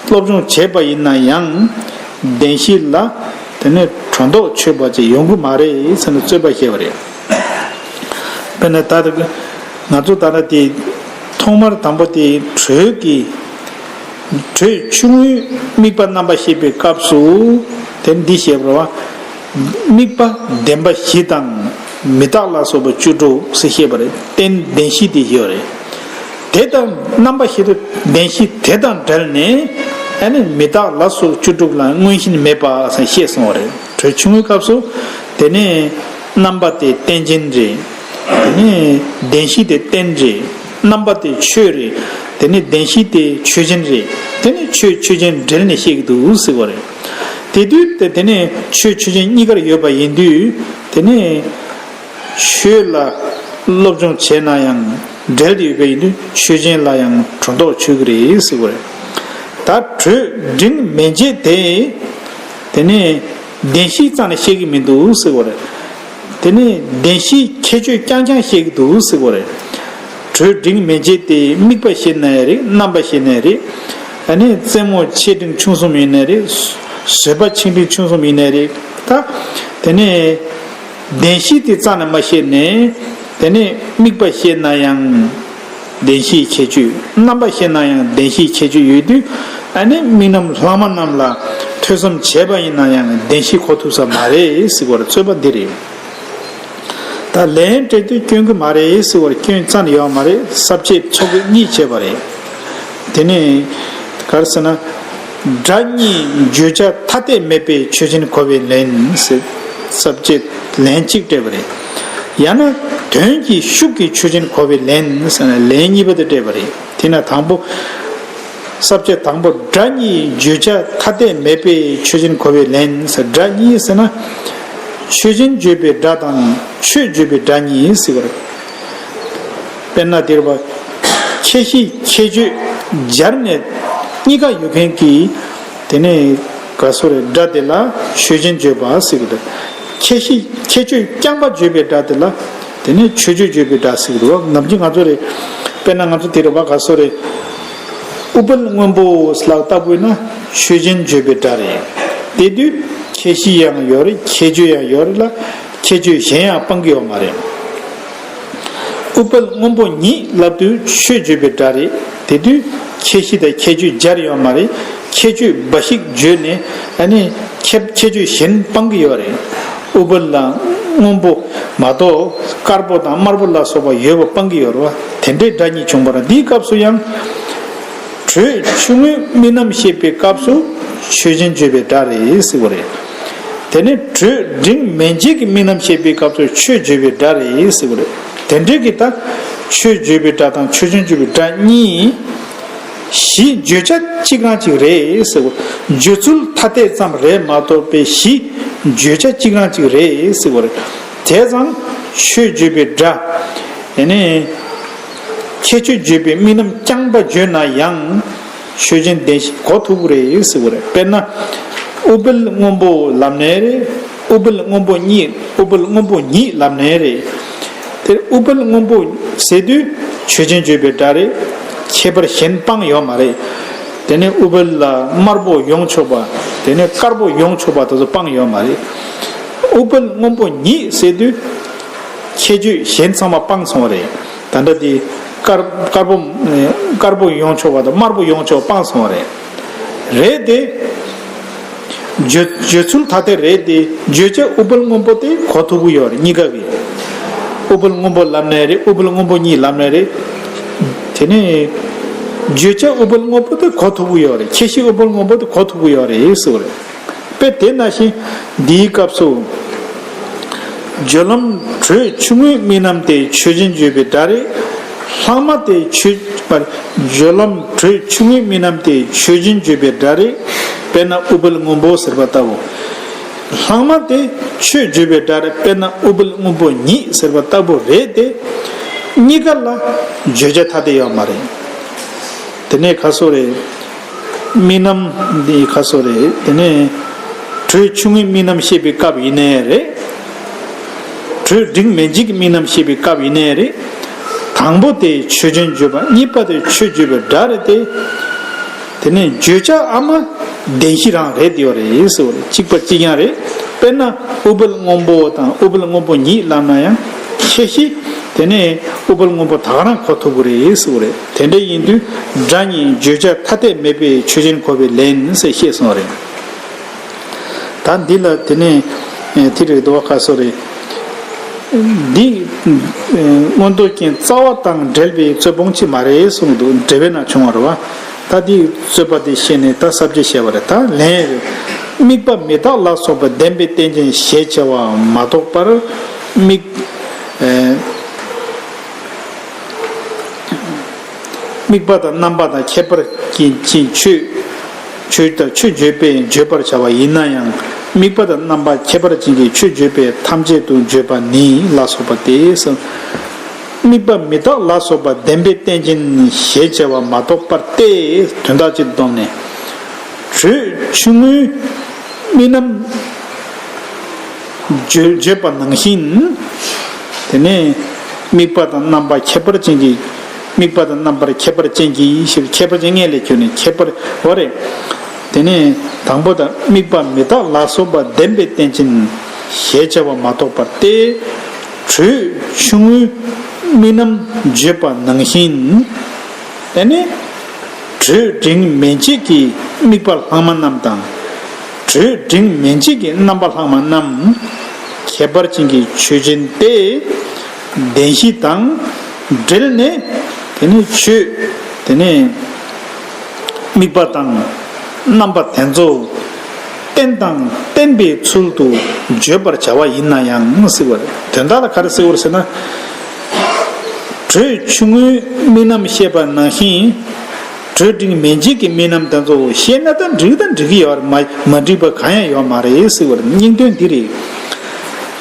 སློབ་སྦྱོང་བྱས་པ་ཡིན་ན་ཡང་བདེན་བཞི་ལ་དེ་ནས་གྲོལ་མདོག་ཆོད་པ་ཅིག་ཡོང་གི་མ་རེད་ཟེར་ནས་རྩོད་པ་བཤད་པ་རེད། དཔེར་ན་ད་ང་ཚོ་ད་ལྟ་དེ་ཐོག་མར་དང་པོ་དེ་དྲོད་ཀྱི་དྲོད་ཆུང་ངུའི་དམིགས་པ་རྣམ་པ་བཤད་པའི་སྐབས་སུ་དེ་འདི་བཤད་པ་རེད་བ། དམིགས་པ་བདེན་པ་བཞི་དང་མི་རྟག་ལ་སོགས་པ་བཅུ་དྲུག་ཟེར་བཤད་པ་རེད། རྟེན་བདེན་བཞི་དེ་བཤད་པ་རེད། དེ་དང་རྣམ་པ་བཞི་དེ་བདེན་བཞི་དེ་དང་བྲལ་ནས་ཨ་ནི་མི་རྟག་ལ་སོགས་བཅུ་དྲུག་ལ་མངོན་ཞེན་མེད་པ་ཟེར་བཤད་སོང་བ་རེད། དྲོད་ཆུང་ངུའི་སྐབས་སུ་དེ་ནས་རྣམ་པ་དེ་རྟེན་ཅན་རེད། དེ་ནས་བདེན་བཞི་དེ་རྟེན་རེད། རྣམ་པ་དེ་ཆོས་རེད། དེ་ནས་བདེན་བཞི་དེ་ཆོས་ཅན་རེད། དེ་ནས་ཆོས་ཆོས་ཅན་འབྲེལ་ནས་བཤད་ཀྱི་འདུག་ཟེར་བ་རེད། དེ་དུས་དེ་དེ་ནས་ཆོས་ཆོས་ཅན་གཉིས་ཀར་ཡོད་པ་ཡིན་དུས་དེ་ནས་ཆོས་ལ་སློབ་སྦྱོང་བྱས་ན་ཡང་འབྲེལ་ཏེ་ཡོད་པ་ཡིན་དུས་ཆོས་ཅན་ལ་ཡང་གྲོལ་མདོག་ཆོད་ཀྱི་རེད་ཟེར་བ་རེད། ད་དྲོད་འབྲིང་མན་ཆད་དེ་དེ་ནས་བདེན་བཞིའི་རྩ་ནས་བཤད་ཀྱི་མི་འདུག་ཟེར་བ་རེད། དེ་ནས་བདེན་བཞིའི་ཁྱད་ཆོས་རྐྱང་རྐྱང་བཤད་ཀྱི་འདུག་ཟེར་བ་རེད། དྲོད་འབྲིང་མན་ཆད་དེ་དམིགས་པ་བཤད་ན་ཡང་རེད། རྣམ་པ་བཤད་ན་ཡང་རེད། ཨ་ནི་རྩེ་མོ་ཆེ་འབྲིང་ཆུང་གསུམ་ཡིན་ན་རེད། བཟོད་པ་ཆེ་འབྲིང་ཆུང་གསུམ་ཡིན་ན་རེད། ད་དེ་ནས་བདེན་བཞི་དེ་རྩ་ནས་མ་བཤད་ནས་དེ་ནས་དམིགས་པ་བཤད་ན་ཡང་། བདེན་བཞིའི་ཁྱད་ཆོས། རྣམ་པ་བཤད་ན་ཡང་བདེན་བཞིའི་ཁྱད་ཆོས་ཡོད་དུས་ཨ་ནི་དམིགས་རྣམ་ལྷག་མ་རྣམས་ལ་ཐོས་བསམ་བྱས་པ་ཡིན་ན་ཡང་བདེན་བཞི་གོ་ཐུབ་ས་མ་རེད་ཟེར་བར་རྩོད་པ་འདི་རེད། ད་ལན་སྤྲད་དུས་སྐྱོན་གྱི་མ་རེད་ཟེར་བར་སྐྱོན་རྩ་ནས་ཡོད་མ་རེད། ས་བཅད་ཚོགས་དཔེ་གཉིས་བྱས་པ་རེད། དེ་ནས་ག་རེ་ཟེར་ན། སྒྲ་གཉིས་བརྗོད་བྱ་ཐ་དད་མེད་པའི་ཆོས་ཅན་གོ་བའི་ལན་ཟེར། ས་བཅད་ལན་གཅིག་སྤྲད་པ་རེད། ཡང་ན་དོན་གྱི་ཤུགས་ཀྱིས་ཆོས་ཅན་གོ་བའི་ལན་ཟེར་ན་ལན་གཉིས་པ་དེ་སྤྲད་པ་རེད། དེ་ན་དང་པོ། ས་བཅད་དང་པོ་སྒྲ་གཉིས་བརྗོད་བྱ་ཐ་དད་མེད་པའི་ཆོས་ཅན་གོ་བའི་ལན་ཟེར། སྒྲ་གཉིས་ཟེར་ན། ཆོས་ཅན་བརྗོད་པའི་སྒྲ་དང་ཆོས་བརྗོད་པའི་སྒྲ་གཉིས་ཟེར་བ་རེད། དཔེར་ན་དེ་རེད་པ། ཁྱད་གཞི་ཁྱད་ཆོས་སྦྱར་ནས་གཉིས་ཀ་ཡོད་མཁན་གྱི་དེ་ནས་ག་སོ་རེད། སྒྲ་དེ་ལ་ཆོས་ཅན་བརྗོད་པ་ཟེར་གྱི་འདུག་ཁྱད་གཞི་ཁྱད་ཆོས་རྐྱང་པ་བརྗོད་པའི་སྒྲ་དེ་ལ་དེ་ནས་ཆོས་ཅན་བརྗོད་པའི་སྒྲ་ཟེར་གྱི་འདུག་ནམ་རྒྱུན་ང་ཚོ་རེད། དཔེར་ན་ང་ཚོ་དེ་རེད་པ། ག་སོ་རེད། ཨུཏྤལ་སྔོན་པོ་ལབ་ལྟ་བུ་ཡིན་ན་ཆོས་ཅན་བརྗོད་པའི་སྒྲ་རེད། དེ་དུས་ཁྱད་གཞི་ཡང་ཡོད་རེད། ཁྱད་ཆོས་ཡང་ཡོད་རེད་ལ། ཁྱད་ཆོས་གཞན་ཡང་སྤང་གི་ཡོད་མ་རེད། ཨུཏྤལ་སྔོན་པོ་ཉིད་ལབ་དུས་ཆོས་བརྗོད་པའི་སྒྲ་རེད། དེ་དུས་ཁྱད་གཞི་དང་ཁྱད་ཆོས་སྦྱར་ཡོད་མ་རེད། ཁྱད་ཆོས་འབའ་ཞིག་བརྗོད་ནས་ཨ་ནི་ཁྱད་ཁྱད་ཆོས་གཞན་སྤང་གི་ཡོད་རེད། ཨུཏྤལ་ལ་སྔོན་པོ་མ་གཏོགས་དཀར་པོ་དང་དམར་པོ་ལ་སོགས་པ་ཡོད་པ་སྤང་གི་ཡོད་རེད་བ། དེ་འདྲའི་སྒྲ་གཉིས་བྱུང་བ་རེད། འདིའི་སྐབས་སུ་ཡང་། དྲོད་ཆུང་ངུའི་དམིགས་རྣམ་བཤད་པའི་སྐབས་སུ་ཆོས་ཅན་བརྗོད་པའི་སྒྲ་རེད་ཟེར་བ་རེད། དེ་ནས་དྲོད་འབྲིང་མན་ཆད་ཀྱི་དམིགས་རྣམ་བཤད་པའི་སྐབས་སུ་ཆོས་བརྗོད་པའི་སྒྲ་རེད་ཟེར་བ་རེད། དེ་འདྲའི་གི་ད་ཆོས་བརྗོད་པའི་སྒྲ་དང་ཆོས་ཅན་བརྗོད་པའི་སྒྲ་གཉིས། གཞི་བརྗོད་བྱ་གཅིག་རང་གཅིག་རེད་ཟེར་བ། བརྗོད་ཚུལ་ཐ་དད་ཙམ་རེད་མ་གཏོགས་པའི་གཞི་བརྗོད་བྱ་གཅིག་རང་གཅིག་རེད་ཟེར་བ་རེད། དེ་ཙང་ཆོས་བརྗོད་པའི་སྒྲ། དེ་ནས་ཁྱད་ཆོས་བརྗོད་པའི་དམིགས་རྣམ་རྐྱང་པ་བརྗོད་ན་ཡང་ཆོས་ཅན་བདེན་བཞི་གོ་ཐུབ་ཀྱི་རེད་ཟེར་བ་རེད། དཔེར་ན། ཨུཏྤལ་སྔོན་པོ་ལབ་ནའི་རེད། ཨུཏྤལ་སྔོན་པོ་གཉིས། ཨུཏྤལ་སྔོན་པོ་ཉིད་ལབ་ནའི་རེད། དེར་ཨུཏྤལ་སྔོན་པོ་ཟེར་དུས་ཆོས་ཅན་བརྗོད་པའི་སྒྲ་རེད། ཁྱད་པར་གཞན་སྤངས་ཡོད་མ་རེད། དེ་ནས་ཨུཏྤལ་ལ་དམར་པོ་ཡོང་ཆོག་པ། དེ་ནས་དཀར་པོ་ཡོང་ཆོག་པ་དེ་ཚོ་སྤངས་ཡོད་མ་རེད། ཨུཏྤལ་སྔོན་པོ་ཉིད་ཟེར་དུས་ཁྱད་ཆོས་གཞན་ཚང་མ་སྤངས་སོང་བ་རེད། ད་ལྟ་དེ་དཀར་དཀར་པོ་དཀར་པོ་ཡོང་ཆོག་པ་དང་དམར་པོ་ཡོང་ཆོག་པ་སྤངས་སོང་བ་རེད། རེད་དེ། བརྗོད་བརྗོད་ཚུལ་ཐ་དད་རེད་དེ། བརྗོད་བྱ་ཨུཏྤལ་སྔོན་པོ་དེ་གོ་ཐུབ་ཀྱི་ཡོད་རེད། གཉིས་ཀ་གི། ཨུཏྤལ་སྔོན་པོ་ལབ་ནའི་རེད། ཨུཏྤལ་སྔོན་པོ་ཉིད་ལབ་ནའི་རེད། དེ་ནས་བརྗོད་བྱ་ཨུཏྤལ་སྔོན་པོ་དེ་གོ་ཐུབ་ཀྱི་ཡོད་རེད། ཁྱད་གཞི་ཨུཏྤལ་སྔོན་པོ་དེ་གོ་ཐུབ་ཀྱི་ཡོད་རེད་ཟེར་བ་རེད། དཔེ་དེ་ནང་བཞིན་འདིའི་སྐབས་སུ། སྦྱོར་ལམ་དྲོད་ཆུང་ངུའི་དམིགས་རྣམ་དེ་ཆོས་ཅན་བརྗོད་པའི་སྒྲ་རེད། ལྷག་མ་དེ་ཆོས་པར། སྦྱོར་ལམ་དྲོད་ཆུང་ངུའི་དམིགས་རྣམ་དེ་ཆོས་ཅན་བརྗོད་པའི་སྒྲ་རེད། དཔེར་ན་ཨུཏྤལ་སྔོན་པོ་ཟེར་བ་ལྟ་བུ། ལྷག་མ་དེ་ཆོས་བརྗོད་པའི་སྒྲ་རེད། དཔེར་ན་ཨུཏྤལ་སྔོན་པོ་ཉིད་ཟེར་བ་ལྟ་བུ་རེད་དེ། གཉིས་ཀ་ལ་བརྗོད་བྱ་ཐ་དད་ཡོད་མ་རེད། དེ་ནས་ཁ་སོ་རེད། དམིགས་རྣམ་འདི་ཁ་སོ་རེད། དེ་ནས་དྲོད་ཆུང་ངུའི་དམིགས་རྣམ་བཤད་པའི་སྐབས་ཡིན་ནའི་རེད། དྲོད་འབྲིང་མན་ཆད་ཀྱི་དམིགས་རྣམ་བཤད་པའི་སྐབས་ཡིན་ནའི་རེད། དང་པོ་དེ་ཆོས་ཅན་བརྗོད་པ། གཉིས་པ་དེ་ཆོས་བརྗོད་པའི་སྒྲ་རེད་དེ། དེ་ནས་བརྗོད་བྱ་ཨ་མ་བདེན་བཞི་རང་རེད་ཡོད་རེད་ཟེར་བ་རེད། གཅིག་པ་གཅིག་རྐྱང་རེད། དཔེར་ན་ཨུཏྤལ་སྔོན་པོ་དང་ཨུཏྤལ་སྔོན་པོ་ཉིད་ལབ་ན་ཡང་ཁྱད་གཞི་དེ་ནས་ཨུཏྤལ་སྔོན་པོ་ད་ག་རང་གོ་ཐུབ་ཀྱི་རེད་ཟེར་བ་རེད། དེ་འདྲ་ཡིན་དུས་སྒྲ་གཉིས་བརྗོད་བྱ་ཐ་དད་མེད་པའི་ཆོས་ཅན་གོ་བའི་ལན་ཟེར་བཤད་སོང་བ་རེད། ད་འདི་ལ་དེ་ནས་ཨེ་དེ་རེད་དོ་ཁ་སོ་རེད། འདི་ཨེ་མངོན་རྟོགས་རྒྱན་རྩ་བ་དང་འབྲེལ་བའི་རྩོད་སྤོང་ཅིག་མ་རེད་གསུངས་འདུག་འགྲེལ་པའི་ནང་བྱུང་བ་རེད་བ། ད་འདི་རྩོད་པ་དེ་ཤེས་ནས་ད་ས་བཅད་བཤད་པ་རེད། ད་ལན་རེད། དམིགས་པ་མི་རྟག་ལ་སོགས་པ་བདེན་པའི་རྟེན་ཅན་ཞེས་བྱ་བ་མ་གཏོགས་པར། དམིགས་ཨེ། དམིགས་པ་དང་རྣམ་པ་དང་ཁྱད་པར་ཅན་གྱི་ཆོས། ཆོས་དང་ཆོས་བརྗོད་པས་བརྗོད་པར་བྱ་བ་ཡིན་ན་ཡང་། དམིགས་པ་དང་རྣམ་པ་ཁྱད་པར་ཅན་གྱི་ཆོས་བརྗོད་པས་ཐམས་ཅད་དུ་བརྗོད་པ་ནི་ལ་སོགས་པ་སྟེ། དམིགས་པ་མི་རྟག་ལ་སོགས་པ་བདེན་པའི་རྟེན་ཅན་ཞེས་བྱ་བ་མ་གཏོགས་པར་ཏེ། དོན་དག་ཅིག་བསྡོམས་ནས། དྲོད་ཆུང་ངུའི་དམིགས་རྣམ་བརྗོད་བརྗོད་པ་ནང་བཞིན། དེ་ནས་དམིགས་པ་དང་རྣམ་པ་ཁྱད་པར་ཅན་གྱི། དམིགས་པ་དང་རྣམ་པར་ཁྱད་པར་ཅན་གྱི་ཞེས་ཁྱད་པར་ཅན་སྔོན་ལ་བརྗོད་ནས་ཁྱད་པར་འོ་རེད། དེ་ནས་དང་པོ་དང་དམིགས་པ་མི་རྟག་ལ་སོགས་པ་བདེན་པའི་རྟེན་ཅན་ཞེས་བྱ་བ་མ་གཏོགས་པར་ཏེ། དྲོད་ཆུང་ངུའི་དམིགས་རྣམ་བརྗོད་པ་ནང་བཞིན། དེ་ནས་དྲོད་འབྲིང་མན་ཆད་ཀྱི་དམིགས་པ་ལྷག་མ་རྣམས་དང་། དྲོད་འབྲིང་མན་ཆད་ཀྱི་རྣམ་པ་ལྷག་མ་རྣམས་ཁྱད་པར་ཅན་གྱི་ཆོས་ཅན་ཏེ། བདེན་བཞི་དང་འབྲེལ་ནས་དེ་ནི་ཆོས་དེ་ནི་དམིགས་པ་དང་རྣམ་པ་དེ་ཚོ་རྟེན་དང་བརྟེན་པའི་ཚུལ་དུ་བརྗོད་པར་བྱ་བ་ཡིན་ན་ཡང་ཟེར་བ་རེད། དོན་དག་ལ་ག་རེ་ཟེར་བ་རེད་ཟེར་ན། དྲོད་ཆུང་ངུའི་དམིགས་རྣམ་བཤད་པ་ནང་བཞིན། དྲོད་འབྲིང་མན་ཆད་ཀྱི་དམིགས་རྣམ་དེ་ཚོ་བཤད་ན་ད་འགྲིག་ད་འགྲིག་གི་ཡོད་རེད། མ་མ་འགྲིག་པ་གང་ཡང་ཡོད་མ་རེད་ཟེར་བ་རེད། སྙིང་དོན་འདི་རེད།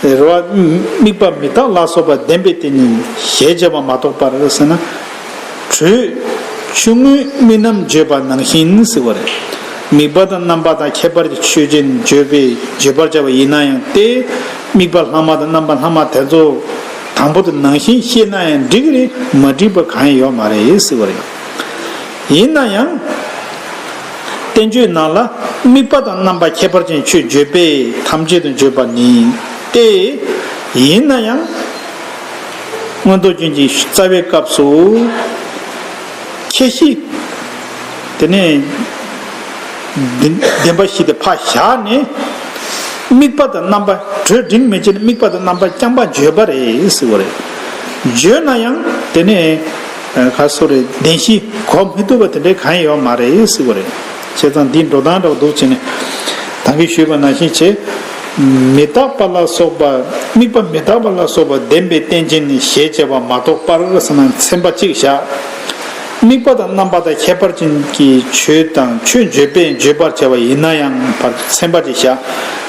རེད་བ། དམིགས་པ་མི་རྟག་ལ་སོགས་པ་བདེན་པའི་རྟེན་ཅན་ཞེས་བྱ་བ་མ་གཏོགས་པར་ཟེར་ན། དྲོད་ཆུང་ངུའི་དམིགས་རྣམ་བརྗོད་པ་ནང་བཞིན་ཟེར་བ་རེད། དམིགས་པ་དང་རྣམ་པ་དང་ཁྱད་པར་གྱི་ཆོས་ཅན་བརྗོད་པའི་བརྗོད་པར་བྱ་བ་ཡིན་ན་ཡང་སྟེ། དམིགས་པ་ལྷག་མ་དང་རྣམ་པ་ལྷག་མ་དེ་ཚོ་དང་པོ་དེ་ནང་བཞིན་བཤད་ན་ཡང་འགྲིག་གི་རེད། མ་འགྲིག་པ་གང་ཡང་ཡོད་མ་རེད་ཟེར་བ་རེད། ཡིན་ན་ཡང་། བསྟན་བཅོས་ནང་ལ་དམིགས་པ་དང་རྣམ་པ་ཁྱད་པར་ཅན་ཆོས་བརྗོད་པས་ཐམས་ཅད་དུ་བརྗོད་པ་ནི་སྟེ། ཡིན་ན་ཡང་། མངོན་རྟོགས་རྒྱན་གྱི་རྩ་བའི་སྐབས་སུ། ཁྱད་གཞི། དེ་ནས། བདེན་བདེན་པ་བཞི་དེ་ཕར་བཞག་ནས། དམིགས་པ་དང་རྣམ་པ་དྲོད་འབྲིང་མན་ཆད་ནི་དམིགས་པ་དང་རྣམ་པ་རྐྱང་པ་བརྗོད་པ་རེད་ཟེར་བ་རེད། བརྗོད་ན་ཡང་དེ་ནས་ག་སོ་རེད། བདེན་བཞི་གོ་མི་ཐུབ་པ་དེ་འདྲའི་གང་ཡང་ཡོད་མ་རེད་ཟེར་བ་རེད། བྱས་ཙང་འདིའི་འགྲོ་སྟངས་འདྲ་བོ་འདུག་བྱས་ནས་ད་གིན་ཞུས་པ་ནང་བཞིན་བྱས། མི་རྟག་པ་ལ་སོགས་པ་དམིགས་པ་མི་རྟག་པ་ལ་སོགས་པ་བདེན་པའི་རྟེན་ཅན་ཞེས་བྱ་བ་མ་གཏོགས་པར་ཟེར་ན་ཚན་པ་གཅིག་བཞག་དམིགས་པ་དང་རྣམ་པ་དང་ཁྱད་པར་ཅན་གྱི་ཆོས་དང་ཆོས་བརྗོད་པས་བརྗོད་པར་བྱ་བ་ཡིན་ན་ཡང་བར་ཚན་པ་གཅིག་བཞག་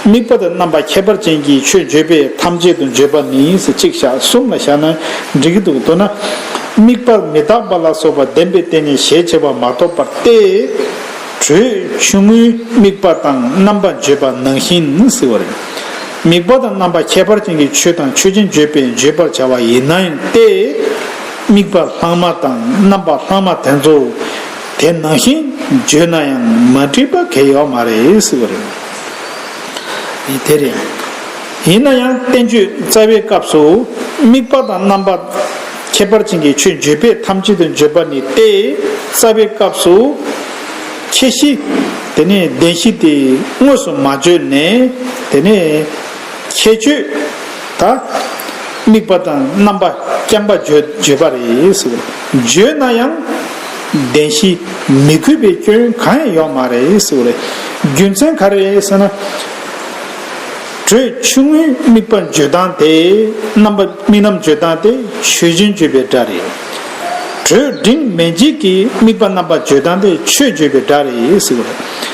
དམིགས་པ་དང་རྣམ་པ་ཁྱད་པར་ཅན་གྱི་ཆོས་བརྗོད་པས་ཐམས་ཅད་དུ་བརྗོད་པ་ནི་ཟེར་གཅིག་བཞག་གསུམ་ལ་བཞག་ན་འགྲིག་གི་འདུག་མདོར་ན། དམིགས་པ་མི་རྟག་པ་ལ་སོགས་པ་བདེན་པའི་རྟེན་ཅན་ཞེས་བྱ་བ་མ་གཏོགས་པར་ཏེ། དྲོད་ཆུང་ངུའི་དམིགས་པ་དང་རྣམ་པ་བརྗོད་པ་ནང་བཞིན་ཟེར་བ་རེད། དམིགས་པ་དང་རྣམ་པ་ཁྱད་པར་ཅན་གྱི་ཆོས་དང་ཆོས་ཅན་བརྗོད་པས་བརྗོད་པར་བྱ་བ་ཡིན་ན་ཡང་སྟེ། དམིགས་པ་ལྷག་མ་དང་རྣམ་པ་ལྷག་མ་དེ་ཚོ་དེ་ནང་བཞིན་བརྗོད་ན་ཡང་མ་འགྲིག་པ་གལ་ཡོད་མ་རེད་ཟེར་བ་རེད། དེ་རེད། ཡིན་ན་ཡང་བསྟན་བཅོས་རྩ་བའི་སྐབས་སུ་དམིགས་པ་དང་རྣམ་པ་ཁྱད་པར་ཅན་གྱི་ཆོས་བརྗོད་པས་ཐམས་ཅད་དུ་བརྗོད་པ་ནི་སྟེ། རྩ་བའི་སྐབས་སུ་ཁྱད་གཞི་དེ་ནས་བདེན་བཞི་དེ་དངོས་སུ་མ་བརྗོད་ནས། དེ་ནས་ཁྱད་ཆོས་དང་དམིགས་པ་དང་རྣམ་པ་རྐྱང་པ་བརྗོད་བརྗོད་པ་རེད་ཟེར། བརྗོད་ན་ཡང་བདེན་བཞི་མི་གོས་པའི་སྐྱོན་གང་ཡང་ཡོད་མ་རེད་ཟེར་བ་རེད། རྒྱུ་མཚན་ག་རེ་རེད་ཟེར་ན། དྲོད་ཆུང་ངུའི་དམིགས་པ་བརྗོད་སྟངས་དེ། རྣམ་པ་དམིགས་རྣམ་བརྗོད་སྟངས་དེ་ཆོས་ཅན་བརྗོད་པའི་སྒྲ་རེད། དྲོད་འབྲིང་མན་ཆད་ཀྱི་དམིགས་པ་རྣམ་པ་བརྗོད་སྟངས་དེ་ཆོས་བརྗོད་པའི་སྒྲ་རེད་ཟེར་བ་རེད།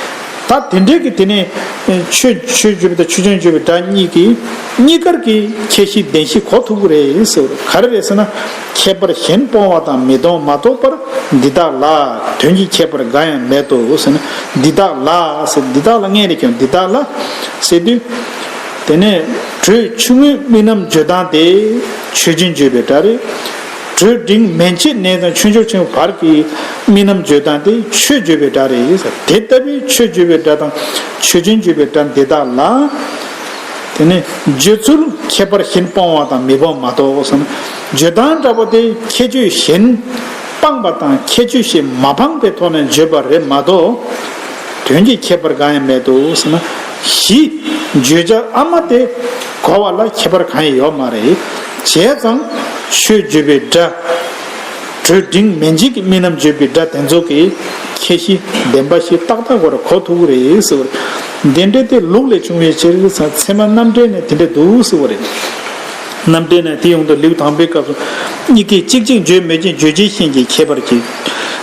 ད་དེ་འདྲའི་གི་དེ་ནས་ཆོས་ཆོས་བརྗོད་པའི་དང་ཆོས་ཅན་བརྗོད་པའི་སྒྲ་གཉིས་ཀྱི་གཉིས་ཀར་གྱི་ཁྱད་གཞི་བདེན་བཞི་གོ་ཐུབ་ཀྱི་རེད་ཟེར་བ་རེད། ག་རེ་རེད་ཟེར་ན། ཁྱད་པར་གཞན་སྤོང་བ་དང་མི་སྤོང་མ་གཏོགས་པར་འདི་དག་ལ། དོན་གྱི་ཁྱད་པར་འགའ་ཡང་མེད་དོ་ཟེར་ན། འདི་དག་ལ་ཟེར། འདི་དག་ལ་སྔོན་ལ་ཀྱང་འདི་དག་ལ་ཟེར་དུས། དེ་ནས་དྲོད་ཆུང་ངུའི་དམིགས་རྣམ་བརྗོད་སྟངས་དེ་ཆོས་ཅན་བརྗོད་པའི་སྒྲ་རེད། དྲོད་འབྲིང་མན་ཆད་ནས་དང་ཆོས་འབྱོར་ཆེན་པོའི་བར་གྱི་དམིགས་རྣམ་བརྗོད་སྟངས་དེ་ཆོས་བརྗོད་པའི་སྒྲ་རེད། དེ་ལྟ་བུའི་ཆོས་བརྗོད་པའི་སྒྲ་དང་ཆོས་ཅན་བརྗོད་པའི་སྒྲ་འདི་དག་ལ། དེ་ནས་བརྗོད་ཚུལ་ཁྱད་པར་གཞན་སྤོང་བ་དང་མི་སྤོང་མ་གཏོགས་ཟེར་ན། བརྗོད་སྟངས་འདྲ་པོ་དེ་ཁྱད་ཆོས་གཞན་སྤངས་པ་དང་ཁྱད་ཆོས་གཞན་མ་སྤངས་པའི་ཐོག་ནས་བརྗོད་པ་རེད་མ་གཏོགས། དོན་གྱི་ཁྱད་པར་གང་ཡང་མེད་དོ་ཟེར་ན། གཞི་བརྗོད་བྱ་ཨ་མ་དེ་གོ་བ་ལ་ཁྱད་པར་གང་ཡང་ཡོད་མ་རེད། བྱས་ཙང་ཆོས་བརྗོད་པའི་སྒྲ། དྲོད་འབྲིང་མན་ཆད་ཀྱི་དམིགས་རྣམ་བརྗོད་པའི་སྒྲ་དེ་ཚོ་གི་ཁྱད་གཞི་བདེན་པ་ཞིག་ཏག་ཏག་གོ་ར་གོ་ཐུབ་ཀྱི་རེད་ཟེར་བ་རེད། འདི་འདྲ་དེ་ལུགས་ལས་བྱུང་བའི་ཕྱིར་ཟེར། ཚད་མ་རྣམ་འགྲེལ་ནས་དེ་འདྲ་འདུག་ཟེར་བ་རེད། རྣམ་འགྲེལ་ནས་དེ་ཡོང་དུས་ལེའུ་དང་པོའི་སྐབས་སུ། གཉིས་ཀའི་གཅིག་གཅིག་བརྗོད་མོད་ཀྱང་བརྗོད་བྱའི་ཤན་གྱི་ཁྱད་པར་གྱིས།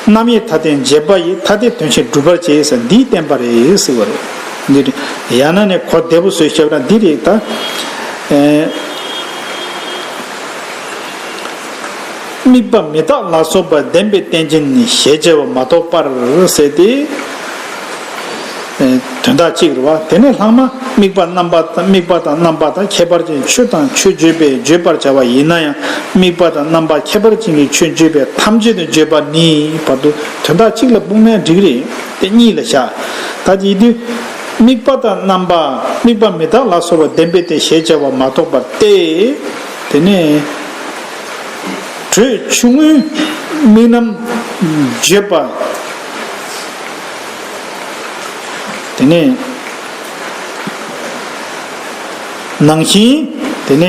རྣམ་དབྱེ་མཐའ་དོན་འབྱེད་པ་ཡིས་ཐ་དད་དོན་ཆེན་སྒྲུབ་པར་བྱེད་ཟེར་འདིས་བསྟན་པ་རེད་ཟེར་བ་རེད། འདི་རེད། ཡང་ན་ནི་གོ་བདེ་པོ་བཟོས་བཤད་པ་ན་འདི་རེད་ད། ཨེ། དམིགས་པ་མི་རྟག་ལ་སོགས་པ་བདེན་པའི་རྟེན་ཅན་ནི་ཞེས་བྱ་བ་མ་གཏོགས་པར་ཟེར་ཏེ། ཨེ། དོན་དག་གཅིག་རེད་བ། དེ་ནས་ལྷག་མ་དམིགས་པ་རྣམ་པ་དང་དམིགས་པ་དང་རྣམ་པ་དང་ཁྱད་པར་ཅན་ཆོས་དང་ཆོས་བརྗོད་པས་བརྗོད་པར་བྱ་བ་ཡིན་ན་ཡང་དམིགས་པ་དང་རྣམ་པ་ཁྱད་པར་ཅན་གྱི་ཆོས་བརྗོད་པས་ཐམས་ཅད་དུ་བརྗོད་པ་ནི་བར་དུ་དོན་དག་གཅིག་ལ་སྤུངས་ནས་འགྲིག་རེད། དེ་གཉིས་ལ་བཞག་ད་ཡིན་དུས། དམིགས་པ་དང་རྣམ་པ་དམིགས་པ་མི་རྟག་ལ་སོགས་པ་བདེན་པའི་རྟེན་ཞེས་བྱ་བ་མ་གཏོགས་པར་ཏེ། དེ་ནས་དྲོད་ཆུང་ངུའི་དམིགས་རྣམ་བརྗོད་པ། དེ་ནས་ནང་བཞིན་དེ་ནས་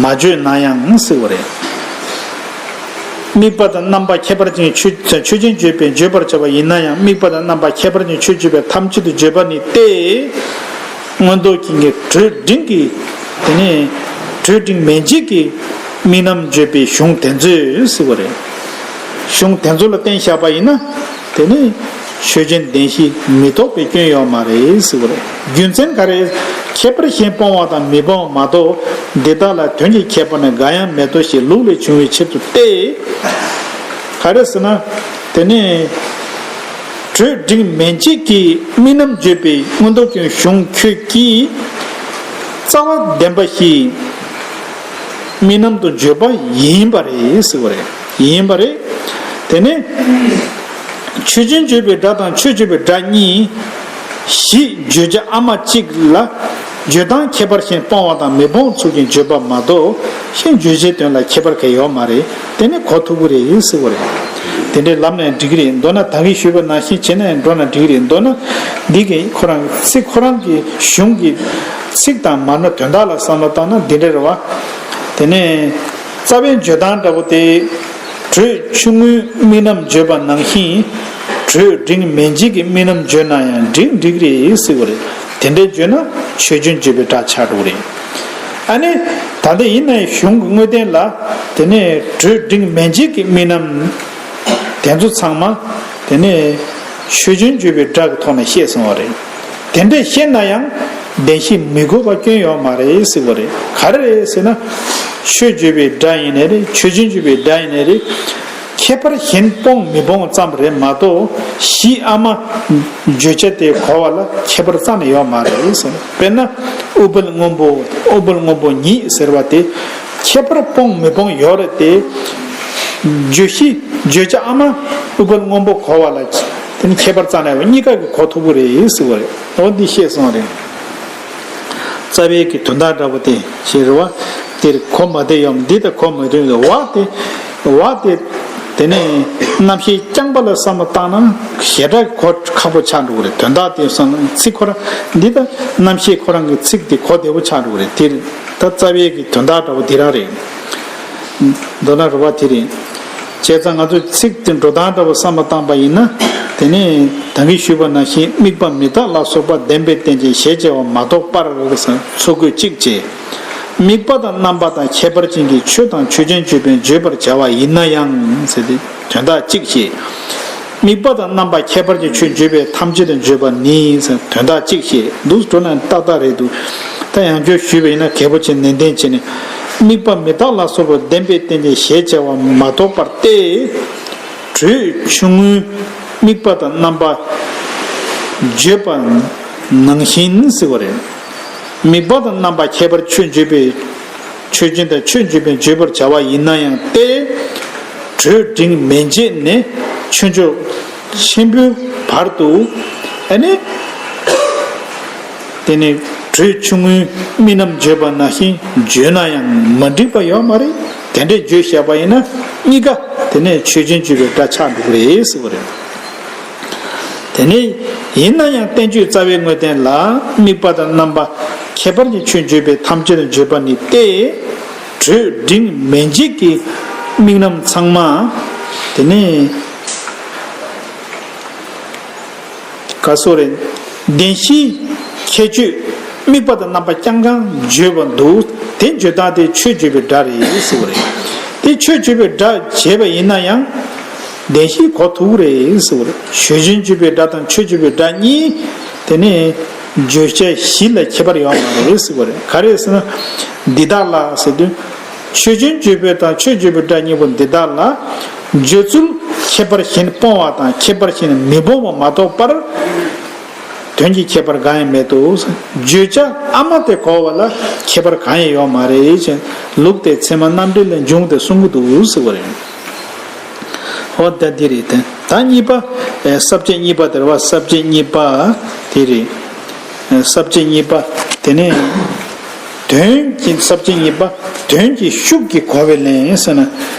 མ་བརྗོད་ན་ཡང་ཟེར་བ་རེད། དམིགས་པ་དང་རྣམ་པ་ཁྱད་པར་ཅན་ཆོས་ཆོས་ཅན་བརྗོད་པས་བརྗོད་པར་བྱ་བ་ཡིན་ན་ཡང་དམིགས་པ་དང་རྣམ་པ་ཁྱད་པར་ཅན་ཆོས་བརྗོད་པས་ཐམས་ཅད་དུ་བརྗོད་པ་ནི་སྟེ། མངོན་རྟོགས་ཀྱི་དྲོད་འབྲིང་གི་དེ་ནས་དྲོད་འབྲིང་མན་ཆད་ཀྱི་དམིགས་རྣམ་བརྗོད་པའི་གཞུང་དེ་ཚོས་ཟེར་བ་རེད། གཞུང་དེ་ཚོ་ལ་བརྟེན་བཞག་པ་ཡིན་ན། དེ་ནི་ཆོས་ཅན་བདེན་བཞི་མི་རྟོགས་པའི་སྐྱོན་ཡོད་མ་རེད་ཟེར་བ་རེད། རྒྱུ་མཚན་ག་རེ། ཁྱད་པར་གཞན་སྤོང་བ་དང་མི་སྤོང་བ་མ་གཏོགས་འདི་དག་ལ་དོན་གྱི་ཁྱད་པར་ནི་འགའ་ཡང་མེད་དོ་ཞེས་ལུགས་ལས་བྱུང་བའི་ཕྱིར་དུ་སྟེ། ག་རེ་ཟེར་ན། དེ་ནི་དྲོད་འབྲིང་མན་ཆད་ཀྱི་དམིགས་རྣམ་བརྗོད་པའི་མངོན་རྟོགས་ཀྱི་གཞུང་ཁྱོད་ཀྱིས་རྩ་བ་བདེན་པ་བཞིའི་དམིགས་རྣམ་དུ་བརྗོད་པ་ཡིན་པ་རེད་ཟེར་བ་རེད། ཡིན་པ་རེད། དེ་ནས་ཆོས་ཅན་བརྗོད་པའི་སྒྲ་དང་ཆོས་བརྗོད་པའི་སྒྲ་གཉིས་གཞི་བརྗོད་བྱ་ཨ་མ་གཅིག་ལ་བརྗོད་སྟངས་ཁྱད་པར་གཞན་སྤོང་བ་དང་མི་སྤོང་ཚུལ་གྱིས་བརྗོད་པ་མ་གཏོགས་གཞན་བརྗོད་བྱའི་དོན་ལ་ཁྱད་པར་གང་ཡོད་མ་རེད། དེ་ནི་གོ་ཐུབ་ཀྱི་རེད་ཟེར་བ་རེད། དེ་འདྲའི་ལབ་ནས་འགྲིག་གི་རེད། མདོར་ན་ད་གིན་ཞུས་པ་ནང་བཞིན་བྱས་ན་ཡང་འགྲོ་ན་འགྲིག་གི་རེད། མདོར་ན་འདི་གི་ཁོ་རང་གི་ཚིག་ཁོ་རང་གི་གཞུང་གི་ཚིག་དང་མ་ན་དོན་དག་ལ་བསམ་བློ་བཏང་ན་འདི་འདྲ་རེད་བ། དེ་ནས་རྩ་བའི་བརྗོད་སྟངས་འདྲ་པོ་དེ། དྲོད་ཆུང་ངུའི་དམིགས་རྣམ་བརྗོད་པ་ནང་བཞིན། དྲོད་འབྲིང་མན་ཆད་ཀྱི་དམིགས་རྣམ་བརྗོད་ན་ཡང་འགྲིག་འགྲིག་རེད་ཟེར་བ་རེད། དེ་འདྲའི་བརྗོད་ན་ཆོས་ཅན་བརྗོད་པའི་སྒྲ་ཆགས་འགྲོ་གི་རེད། ཨ་ནི། ད་ལྟ་ཡིན་ན་ཡང་གཞུང་གི་དངོས་བསྟན་ལ། དེ་ནས་དྲོད་འབྲིང་མན་ཆད་ཀྱི་དམིགས་རྣམ། དེ་ཚོ་ཚང་མ། དེ་ནས་ཆོས་ཅན་བརྗོད་པའི་སྒྲ་གི་ཐོག་ནས་བཤད་སོང་བ་རེད། དེ་འདྲས་བཤད་ན་ཡང་བདེན་བཞི་མི་དགོས་པ་སྐྱོན་ཡོད་མ་རེད་ཟེར་བ་རེད། ག་རེ་རེད་ཟེར་ན། ཆོས་བརྗོད་པའི་སྒྲ་ཡིན་ནའི་རེད། ཆོས་ཅན་བརྗོད་པའི་སྒྲ་ཡིན་ནའི་རེད། ཁྱད་པར་གཞན་སྤོང་མི་སྤོང་ཙམ་རེད་མ་གཏོགས། གཞི་ཨ་མ་བརྗོད་བྱ་དེ་གོ་བ་ལ་ཁྱད་པར་རྩ་ནས་ཡོད་མ་རེད་གསུངས། དཔེར་ན། ཨུཏྤལ་སྔོན་པོ། ཨུཏྤལ་སྔོན་པོ་ཉིད་ཟེར་བ་དེ་ཁྱད་པར་སྤོང་མི་སྤོང་ཡོད་རེད་དེ། བརྗོད་གཞི་བརྗོད་བྱ་ཨ་མ་ཨུཏྤལ་སྔོན་པོ་གོ་བ་ལ་དེ་ནི་ཁྱད་པར་རྩ་ནས་ཡོད། གཉིས་ཀ་གི་གོ་ཐུབ་ཀྱི་རེད་ཟེར་བ་རེད། འོ་འདི་ཤེས་སོང་རེད། རྩ་བའི་གི་དོན་དག་འདྲ་པོ་དེ་ཞེས་རེད་བ། དེར་གོ་མ་བདེ་ཡོང་འདི་ལྟ་གོ་མ་བདེ་ཡོང་བ་དེ། བ་དེ། དེ་ནས་རྣམ་ཤེས་རྐྱང་པ་ལ་བསམ་བློ་བཏང་ན་ཞེ་དྲག་གོ་ཁག་པོ་ཆགས་འགྲོ་གི་རེད། དོན་དག་དེ་བསམ་ཚིག་ཁོ་རང་འདི་ལྟ་རྣམ་ཤེས་ཁོ་རང་གི་ཚིག་དེ་གོ་བདེ་པོ་ཆགས་འགྲོ་གི་རེད། དེར་ད་རྩ་བའི་གི་དོན་དག་འདྲ་པོ་དེ་རང་རེད། མདོར་ན་རེད་བ་དེ་རེད། བྱས་ཙང་ང་ཚོས་ཚིག་དེ་འགྲོ་སྟངས་འདྲ་པོ་བསམ་བློ་བཏང་པ་ཡིན་ན། དེ་ནས་ད་གིན་ཞུས་པ་ནང་བཞིན་དམིགས་པ་མི་རྟག་ལ་སོགས་པ་བདེན་པའི་རྟེན་ཅན་ཞེས་བྱ་བ་མ་གཏོགས་པར་ཟེར་ཚུར་འགོད་གཅིག་བྱས། དམིགས་པ་དང་རྣམ་པ་དང་ཁྱད་པར་ཅན་གྱི་ཆོས་དང་ཆོས་ཅན་བརྗོད་པས་བརྗོད་པར་བྱ་བ་ཡིན་ན་ཡང་ཟེར་ཏེ་དོན་དག་གཅིག་བཤད། དམིགས་པ་དང་རྣམ་པ་ཁྱད་པར་གྱི་ཆོས་བརྗོད་པས་ཐམས་ཅད་དུ་བརྗོད་པ་ནི་ཟེར་དོན་དག་གཅིག་བཤད་འདུག་འགྲོ་ན་ཏག་ཏག་རེད་འདུག་ད་ཡང་བསྐྱར་ཞུས་པ་ཡིན་ན་གལ་པོ་ཆེ་ནན་ཏན་བྱས་ནས། དམིགས་པ་མི་རྟག་ལ་སོགས་པ་བདེན་པའི་རྟེན་ཅན་ཞེས་བྱ་བ་མ་གཏོགས་པར་ཏེ། དྲོད་ཆུང་ངུའི་དམིགས་པ་དང་རྣམ་པ་བརྗོད་པ་ནང་བཞིན་ཟེར་བ་རེད། དམིགས་པ་དང་རྣམ་པ་ཁྱད་པར་ཆོས་བརྗོད་པའི་ཆོས་ཅན་དང་ཆོས་བརྗོད་པས་བརྗོད་པར་བྱ་བ་ཡིན་ན་ཡང་སྟེ། དྲོད་འབྲིང་མན་ཆད་ནས་ཆོས་མཆོག་ཆེན་པོའི་བར་དུ་ཨ་ནི། དེ་ནི་དྲོད་ཆུང་ངུའི་རྨི་ལམ་བརྗོད་པ་ནང་བཞིན་བརྗོད་ན་ཡང་མ་འགྲིག་པ་ཡོད་མ་རེད། དེ་འདྲའི་བརྗོད་བཞག་པ་ཡིན་ན་གཉིས་ཀ་དེ་ནས་ཆོས་ཅན་བརྗོད་པའི་སྒྲ་ཆགས་འགྲོ་གི་རེད་ཟེར་བ་རེད། དེ་ནས་ཡིན་ན་ཡང་བསྟན་བཅོས་རྩ་བའི་དངོས་བསྟན་ལ་དམིགས་པ་དང་རྣམ་པ་ཁྱད་པར་གྱི་ཆོས་བརྗོད་པས་ཐམས་ཅད་དུ་བརྗོད་པ་ནི་སྟེ། དྲོད་འབྲིང་མན་ཆད་ཀྱི་དམིགས་རྣམ་ཚང་མ་དེ་ནས། ག་སོ་རེད། བདེན་བཞིའི་ཁྱད་ཆོས་དམིགས་པ་དང་རྣམ་པ་རྐྱང་རྐྱང་བརྗོད་པ་འདུག་དེ་བརྗོད་སྟངས་དེ་ཆོས་བརྗོད་པའི་སྒྲ་རེད་ཟེར་བ་རེད། དེ་ཆོས་བརྗོད་པའི་སྒྲ་བྱས་པ་ཡིན་ན་ཡང་བདེན་བཞི་གོ་ཐུབ་རེད་ཟེར་བ་རེད། ཆོས་ཅན་བརྗོད་པའི་སྒྲ་དང་ཆོས་བརྗོད་པའི་སྒྲ་གཉིས་དེ་ནས་བརྗོད་བྱ་གཞི་ལ་ཁྱད་པར་ཡོད་མ་རེད་ཟེར་བ་རེད། ག་རེ་ཟེར་ན། འདི་དག་ལ་ཟེར་དུས། ཆོས་ཅན་བརྗོད་པའི་དང་ཆོས་བརྗོད་པའི་སྒྲ་གཉིས་པོ་འདི་དག་ལ། བརྗོད་ཚུལ་ཁྱད་པར་གཞན་སྤོང་བ་དང་ཁྱད་པར་གཞན་མི་སྤོང་བ་མ་གཏོགས་པར། དོན་གྱི་ཁྱད་པར་གང་ཡང་མེད་དོ། བརྗོད་བྱ་ཨ་མ་དེ་གོ་བ་ལ་ཁྱད་པར་གང་ཡང་ཡོད་མ་རེད་ཅེས་ལུགས་དེ་ཚད་མ་རྣམ་འགྲེལ་ལས་འབྱུང་སྟེ་གསུང་གི་འདུག་ཟེར་བ་རེད། འོ་ད་འདི་རེད་དེ། ད་གཉིས་པ། ཨེ་ས་བཅད་གཉིས་པ་དེ་རེད་བ། ས་བཅད་གཉིས་པ་དེ་རེད། ཨེ་ས་བཅད་གཉིས་པ་དེ་ནས། དོན་གྱི་ས་བཅད་གཉིས་པ། དོན་གྱི་ཤུགས་ཀྱིས་གོ་བའི་ལན་ཟེར་ན།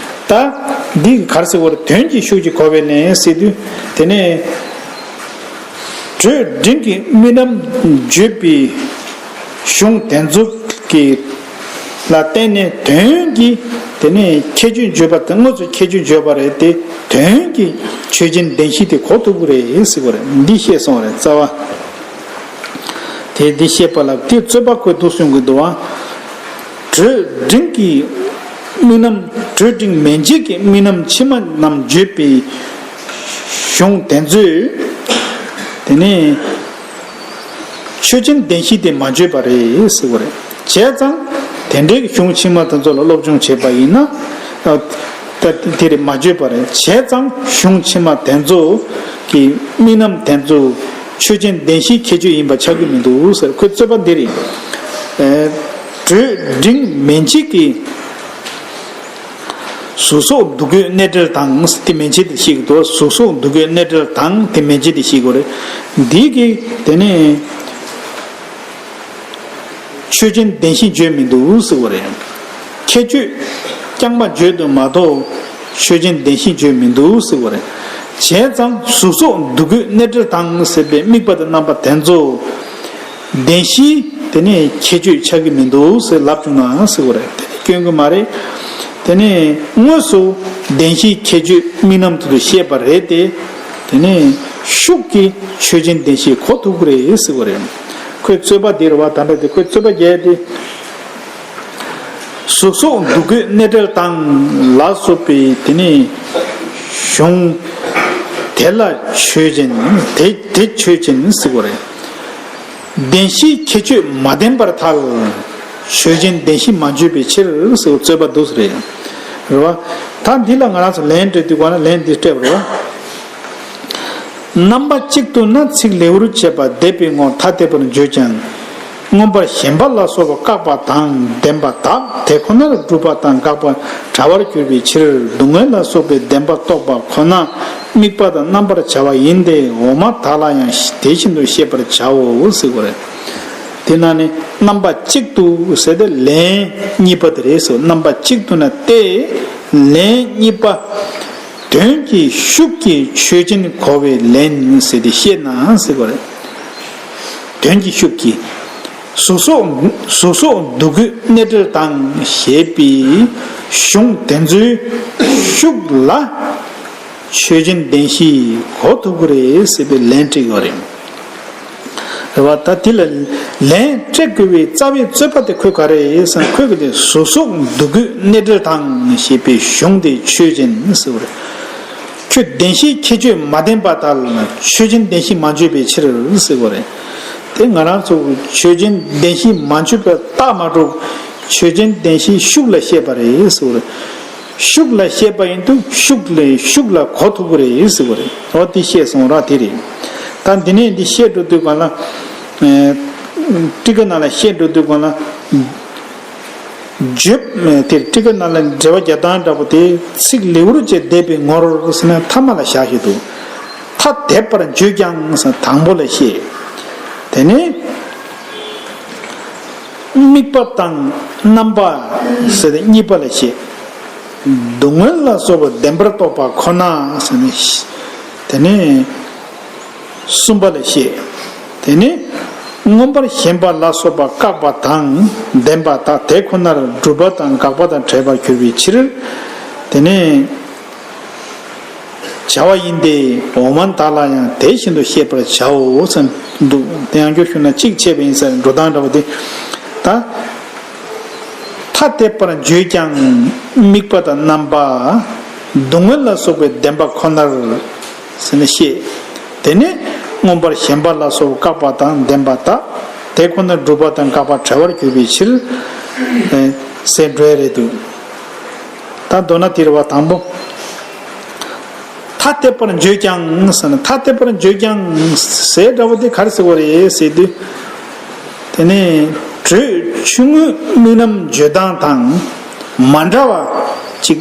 ད་འདི་ག་རེ་ཟེར་བ་རེད། དོན་གྱི་ཤུགས་ཀྱིས་གོ་བའི་ལན་ཟེར་དུས་དེ་ནས། དྲོད་འབྲིང་གི་རྨི་ལམ་བརྗོད་པའི་གཞུང་དེ་ཚོ་གི་ལ་བརྟེན་ནས་དོན་གྱི་དེ་ནས་ཁྱད་ཆོས་བརྗོད་པ་དེ་དངོས་སུ་ཁྱད་ཆོས་བརྗོད་པ་རེད་དེ། དོན་གྱི་ཆོས་ཅན་བདེན་བཞི་དེ་གོ་ཐུབ་ཀྱི་རེད་ཟེར་བ་རེད། འདི་ཤེས་སོང་རེད་རྩ་བ། དེ་འདི་ཤེས་པ་ལ་དེ་རྩོད་པ་ཁོས་འདུག་གསུང་གི་འདུག་བ། དྲོད་འབྲིང་གི་རྨི་ལམ། དྲོད་འབྲིང་མན་ཆད་ཀྱི་རྨི་ལམ་ཕྱི་མ་རྣམས་བརྗོད་པའི་གཞུང་དེ་ཚོས་དེ་ནས། ཆོས་ཅན་བདེན་བཞི་དེ་མ་བརྗོད་པ་རེད་ཟེར་བ་རེད། བྱས་ཙང་དེ་འདྲའི་གཞུང་ཕྱི་མ་དེ་ཚོ་ལ་སློབ་སྦྱོང་བྱས་པ་ཡིན་ན། ད་དེ་རེད་མ་བརྗོད་པ་རེད། བྱས་ཙང་གཞུང་ཕྱི་མ་དེ་ཚོ་གི་རྨི་ལམ་དེ་ཚོ་ཆོས་ཅན་བདེན་བཞིའི་ཁྱད་ཆོས་ཡིན་པ་ཆགས་ཀྱི་མི་འདུག་ཟེར། ཁོའི་རྩོད་པ་འདི་རེད། ཨེ། དྲོད་འབྲིང་མན་ཆད་ཀྱི། གཟུགས་སོགས་འདུ་འགོད་གནས་བྲལ་དང་དེ་མན་ཆད་དེ་ཤེས་ཀྱི་འདུག་གཟུགས་སོགས་འདུ་འགོད་གནས་བྲལ་དང་དེ་མན་ཆད་དེ་ཤེས་དགོས་རེད། འདི་གི་དེ་ནས་ཆོས་ཅན་བདེན་བཞི་བརྗོད་མི་འདུག་ཟེར་བ་རེད། ཁྱད་ཆོས་རྐྱང་པ་བརྗོད་འདུག་མ་གཏོགས་ཆོས་ཅན་བདེན་བཞི་བརྗོད་མི་འདུག་ཟེར་བ་རེད། བྱས་ཙང་གཟུགས་སོགས་འདུ་འགོད་གནས་བྲལ་དང་ཟེར་བའི་དམིགས་པ་དང་རྣམ་པ་དེ་ཚོ། བདེན་བཞིའི་དེ་ནས་ཁྱད་ཆོས་ཆགས་ཀྱི་མི་འདུག་ཟེར་ལབ་བྱུང་ན་ཟེར་བ་རེད། དེ་ནས་སྐྱོན་གྱི་མ་རེད། དེ་ནས་དངོས་སུ་བདེན་བཞིའི་ཁྱད་ཆོས་རྨི་ལམ་དུ་བཤད་པ་རེད་དེ། དེ་ནས་ཤུགས་ཀྱིས་ཆོས་ཅན་བདེན་བཞི་གོ་ཐུབ་ཀྱི་རེད་ཟེར་བ་རེད། ཁོའི་རྩོད་པ་འདི་རེད་བ། ད་ལྟ་དེ་ཁོའི་རྩོད་པ་རྒྱག་དེ། གཟུགས་སོགས་འདུ་འགོད་གནས་བྲལ་དང་ལ་སོགས་པའི་དེ་ནས་གཞུང་དེ་ལ་ཆོས་ཅན། དེ་དེ་ཆོས་ཅན་ཟེར་བ་རེད། བདེན་བཞིའི་ཁྱད་ཆོས་མ་བསྟན་པར་ཐལ། ཆོས་ཅན་བདེན་བཞི་མ་བརྗོད་པའི་ཕྱིར་ཟེར་བའི་རྩོད་པ་འདུག་ཟེར་རེད། རེད་བ། ད་འདི་ལ་ང་རང་ཚོ་ལན་སྤྲད་དུས་ག་ན་ལན་འདི་སྤྲད་པ་རེད་བ། རྣམ་པ་གཅིག་ཏུ་ན་ཚིག་ལེའུར་བྱས་པ་འདས་པའི་ངོར་ཐ་དད་པར་བརྗོད་ཀྱང་། མངོན་པར་ཞེན་པ་ལ་སོགས་པ་བཀག་པ་དང་ལྡན་པ་དག་དེ་ཁོ་ནར་སྒྲུབ་པ་དང་དགག་པ་བྲལ་བར་གྱུར་པའི་ཕྱིར། སྡུག་བསྔལ་ལ་སོགས་པའི་བདེན་པ་རྟོགས་པ་ཁོ་ན་དམིགས་པ་དང་རྣམ་པར་བྱ་བ་ཡིན་ཏེ། འོག་མ་དག་ལ་ཡང་དེ་བཞིན་དུ་ཤེས་པར་བྱའོ་ཟེར་དགོས་རེད། དེ་ན་ནི་རྣམ་པ་གཅིག་ཏུ་ཟེར་ཏེ་ལན་གཉིས་པ་དེ་རེད་ཟེར། རྣམ་པ་གཅིག་ཏུ་ན་སྟེ་ལན་གཉིས་པ། དོན་གྱི་ཤུགས་ཀྱིས་ཆོས་ཅན་གོ་བའི་ལན་ཟེར་ཏེ་བཤད་ན་ཟེར་བ་རེད། དོན་གྱི་ཤུགས་ཀྱིས། གཟུགས་སོགས་གཟུགས་སོགས་འདུ་འགོད་གནས་འབྲེལ་དང་ཞེས་པའི་གཞུང་དེ་ཚོའི་ཤུགས་ལ་ཆོས་ཅན་བདེན་བཞི་གོ་ཐུབ་ཀྱི་རེད་ཟེར་བའི་ལན་སྤྲད་ཡོད་རེད། རེད་བ། ད་དེ་ལ་ལན་སྤྲད་དགོས་པའི་རྩ་བའི་རྩོད་པ་དེ་ཁོས་ག་རེ་ཟེར་ན། ཁོས་ག་དེ་གཟུགས་སོགས་འདུ་འགོད་གནས་འབྲེལ་དང་ཞེས་པའི་གཞུང་དེ་ཆོས་ཅན་ཟེར་བ་རེད། ཁྱོད་བདེན་བཞིའི་ཁྱད་ཆོས་མ་ལྡན་པ་དག་ལ་ཆོས་ཅན་བདེན་བཞི་མ་བརྗོད་པའི་ཕྱིར་ཟེར་བ་རེད། དེ་ང་རང་ཚོ་ཆོས་ཅན་བདེན་བཞི་མ་བརྗོད་པ་རྟགས་མ་གྲུབ། ཆོས་ཅན་བདེན་བཞི་ཤུགས་ལ་བཤད་པ་རེད་ཟེར་བ་རེད། ཤུགས་ལ་བཤད་པ་ཡིན་དུས་ཤུགས་ལས་ཤུགས་ལ་གོ་ཐུབ་ཀྱི་རེད་ཟེར་བ་རེད། འོ་དེ་བཤད་སོང་ར་དེ་རེད། ད་འདི་ནས་འདི་བཤད་འགྲོ་དུས་གང་ལ། ཨེ། ཊི་ཀ་ནང་ལ་བཤད་འགྲོ་དུས་གང་ལ། བརྗོད་དེ་ཊི་ཀ་ནང་ལ་འགྲེལ་པ་རྒྱག་སྟངས་འདྲ་པོ་དེ་ཚིག་ལེའུར་བྱས་འདས་པའི་ངོར་ཟེར་ན་ཐ་མ་ལ་བཞག་བཞག་འདུག་ཐ་དད་པར་བརྗོད་ཀྱང་ཟེར་དང་པོ་ལ་བཤད། དེ་ནས་དམིགས་པ་དང་རྣམ་པ་ཟེར་ཏེ་གཉིས་པ་ལ་བཤད། སྡུག་བསྔལ་ལ་སོགས་པ་བདེན་པར་རྟོགས་པ་ཁོ་ན་ཟེར་ནས། དེ་ནས་གསུམ་པ་ལ་བཤད། དེ་ནས་མངོན་པར་ཞེན་པ་ལ་སོགས་པ་བཀག་པ་དང་ལྡན་པ་དག་དེ་ཁོ་ནར་སྒྲུབ་པ་དང་དགག་པ་དང་བྲལ་བར་གྱུར་པའི་ཕྱིར། དེ་ནས་བྱ་བ་ཡིན་ཏེ། འོག་མ་དག་ལ་ཡང་དེ་བཞིན་དུ་ཤེས་པར་བྱའོ་ཟེར་འདུག་དེ་ཡང་བསྐྱར་ཞུ་ན་གཅིག་བྱས་པ་ཡིན་ཟེར་འགྲོ་སྟངས་འདྲ་བ་དེ། ད་ཐ་དད་པར་བརྗོད་ཀྱང་དམིགས་པ་དང་རྣམ་པ། སྡུག་བསྔལ་ལ་སོགས་པའི་བདེན་པ་ཁོ་ནར་ཟེར་ནས་བཤད། དེ་ནས་མངོན་པར་ཞེན་པ་ལ་སོགས་བཀག་པ་དང་ལྡན་པ་དག་དེ་ཁོ་ནར་སྒྲུབ་པ་དང་དགག་པ་བྲལ་བར་གྱུར་པའི་ཕྱིར། ཟེར་འགྲོ་ཡ་རེད་འདུག་ད་མདོར་ན་དེ་རེད་བ། དང་པོ། ཐ་དད་པར་བརྗོད་ཀྱང་ཟེར་ན། ཐ་དད་པར་བརྗོད་ཀྱང་ཟེར་འདྲ་བོ་དེ་ག་རེ་ཟེར་བ་རེད་ཟེར་དུས། དེ་ནས་དྲོད་ཆུང་ངུའི་དམིགས་རྣམ་བརྗོད་སྟངས་དང་མ་འདྲ་བ་ཅིག་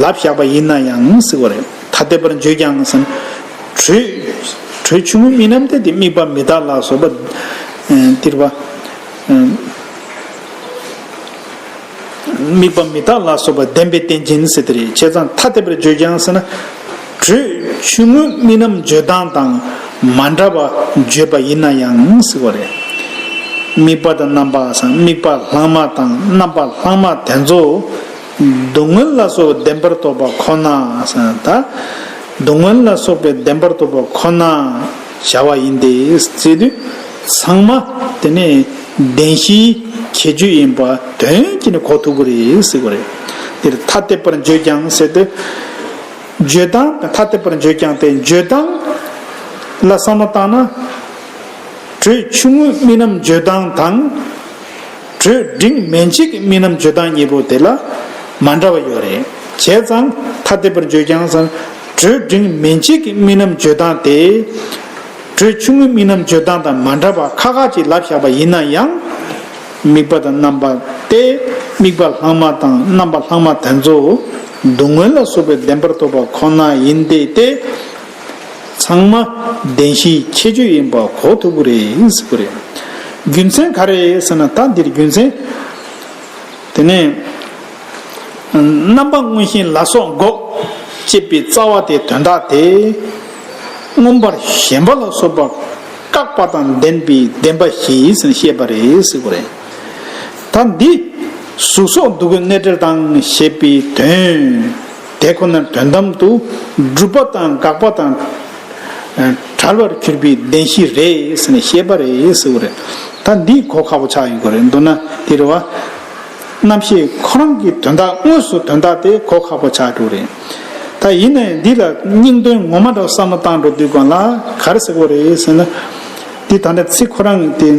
ལབ་བཞག་པ་ཡིན་ན་ཡང་ཟེར་བ་རེད། ཐ་དད་པར་བརྗོད་ཀྱང་ཟེར་ན། དྲོད་དྲོད་ཆུང་ངུའི་དམིགས་རྣམ་དེ་དེ་དམིགས་པ་མི་རྟག་ལ་སོགས་པ། ཨ། དེ་རེད་བ། ཨ། དམིགས་པ་མི་རྟག་ལ་སོགས་པ་བདེན་པའི་རྟེན་ཅན་ཟེར་དེ་རེད། བྱས་ཙང་ཐ་དད་པར་བརྗོད་ཀྱང་ཟེར་ན། དྲོད་ཆུང་ངུའི་དམིགས་རྣམ་བརྗོད་སྟངས་དང་མ་འདྲ་བ་བརྗོད་པ་ཡིན་ན་ཡང་ཟེར་བ་རེད། དམིགས་པ་དང་རྣམ་པ་ཟེར་ན། དམིགས་པ་ལྷག་མ་དང་རྣམ་པ་ལྷག་མ་དེ་ཚོ་སྡུག་བསྔལ་ལ་སོགས་པའི་བདེན་པར་རྟོགས་པ་ཁོ་ན་ཟེར་ན། ད་སྡུག་བསྔལ་ལ་སོགས་པའི་བདེན་པར་རྟོགས་པ་ཁོ་ན། བྱ་བ་ཡིན་ཏེ་ཟེར་དུས་ཚང་མ་དེ་ནས་བདེན་བཞིའི་ཁྱད་ཆོས་ཡིན་པ་དོན་གྱིས་ནི་གོ་ཐུབ་ཀྱི་རེད་ཟེར་བ་རེད། འདིར་ཐ་དད་པར་བརྗོད་ཀྱང་ཟེར་ཏེ། བརྗོད་སྟངས་ཐ་དད་པར་བརྗོད་ཀྱང་སྟེ། བརྗོད་སྟངས་ལ་བསམ་བློ་བཏང་ན། དྲོད་ཆུང་ངུའི་དམིགས་རྣམ་བརྗོད་སྟངས་དང་། དྲོད་འབྲིང་མན་ཆད་ཀྱི་དམིགས་རྣམ་བརྗོད་སྟངས་གཉིས་པོ་དེ་ལ་མ་འདྲ་བ་ཡོད་རེད། བྱས་ཙང་ཐ་དད་པར་བརྗོད་ཀྱང་ཟེར་ན། དྲོད་འབྲིང་མན་ཆད་ཀྱི་དམིགས་རྣམ་བརྗོད་སྟངས་དེ། དྲོད་ཆུང་ངུའི་དམིགས་རྣམ་བརྗོད་སྟངས་དང་མ་འདྲ་བ་ཁ་ཁ་ཅིག་ལབ་བཞག་པ་ཡིན་ན་ཡང་། དམིགས་པ་དང་རྣམ་པ་སྟེ། དམིགས་པ་ལྷག་མ་དང་རྣམ་པ་ལྷག་མ་དེ་ཚོ་སྡུག་བསྔལ་ལ་སོགས་པའི་བདེན་པར་རྟོགས་པ་ཁོ་ན་ཡིན་ཏེ་སྟེ། ཚང་མ་བདེན་བཞིའི་ཁྱད་ཆོས་ཡིན་པ་གོ་ཐུབ་ཀྱི་རེད་ཟེར་གྱི་རེད། རྒྱུ་མཚན་ག་རེ་ཟེར་ན། ད་འདིར་རྒྱུ་མཚན། དེ་ནས་རྣམ་པ་མངོན་ཞེན་ལ་སོགས་འགོག་ཅེས་པའི་རྩ་བ་དེ། དོན་དག་དེ་མངོན་པར་ཞེན་པ་ལ་སོགས་པ་བཀག་པ་དང་ལྡན་པའི་བདེན་པ་བཞི་ཟེར་བཤད་པ་རེད་ཟེར་གྱི་རེད། ད་འདི་གཟུགས་སོགས་འདུ་འགོད་གནས་འབྲེལ་དང་ཞེས་པའི་དོན་དེ་ཁོ་ནར་དོན་དམ་དུ་སྒྲུབ་པ་དང་དགག་པ་དང་བྲལ་བར་གྱུར་པའི་བདེན་བཞི་རེད་ཟེར་ནས་བཤད་པ་རེད་ཟེར་གྱི་རེད། ད་འདི་གོ་ཁག་པོ་ཆགས་ཡོང་གི་རེད། མདོར་ན་དེ་རེད་བ། རྣམ་ཤེས་ཁོ་རང་གི་དོན་དག་དངོས་སུ་དོན་དག་དེ་གོ་ཁག་པོ་ཆགས་འགྲོ་རེད། ད་ཡིན་ན་ཡང་འདི་ལ་སྙིང་དོན་ངོ་མ་འདྲ་བསམ་བློ་བཏང་འགྲོ་དུས་སྒང་ལ་ག་རེ་ཟེར་དགོས་རེད་ཟེར་ན། འདི་ད་ལྟ་ཚིག་ཁོ་རང་དེ་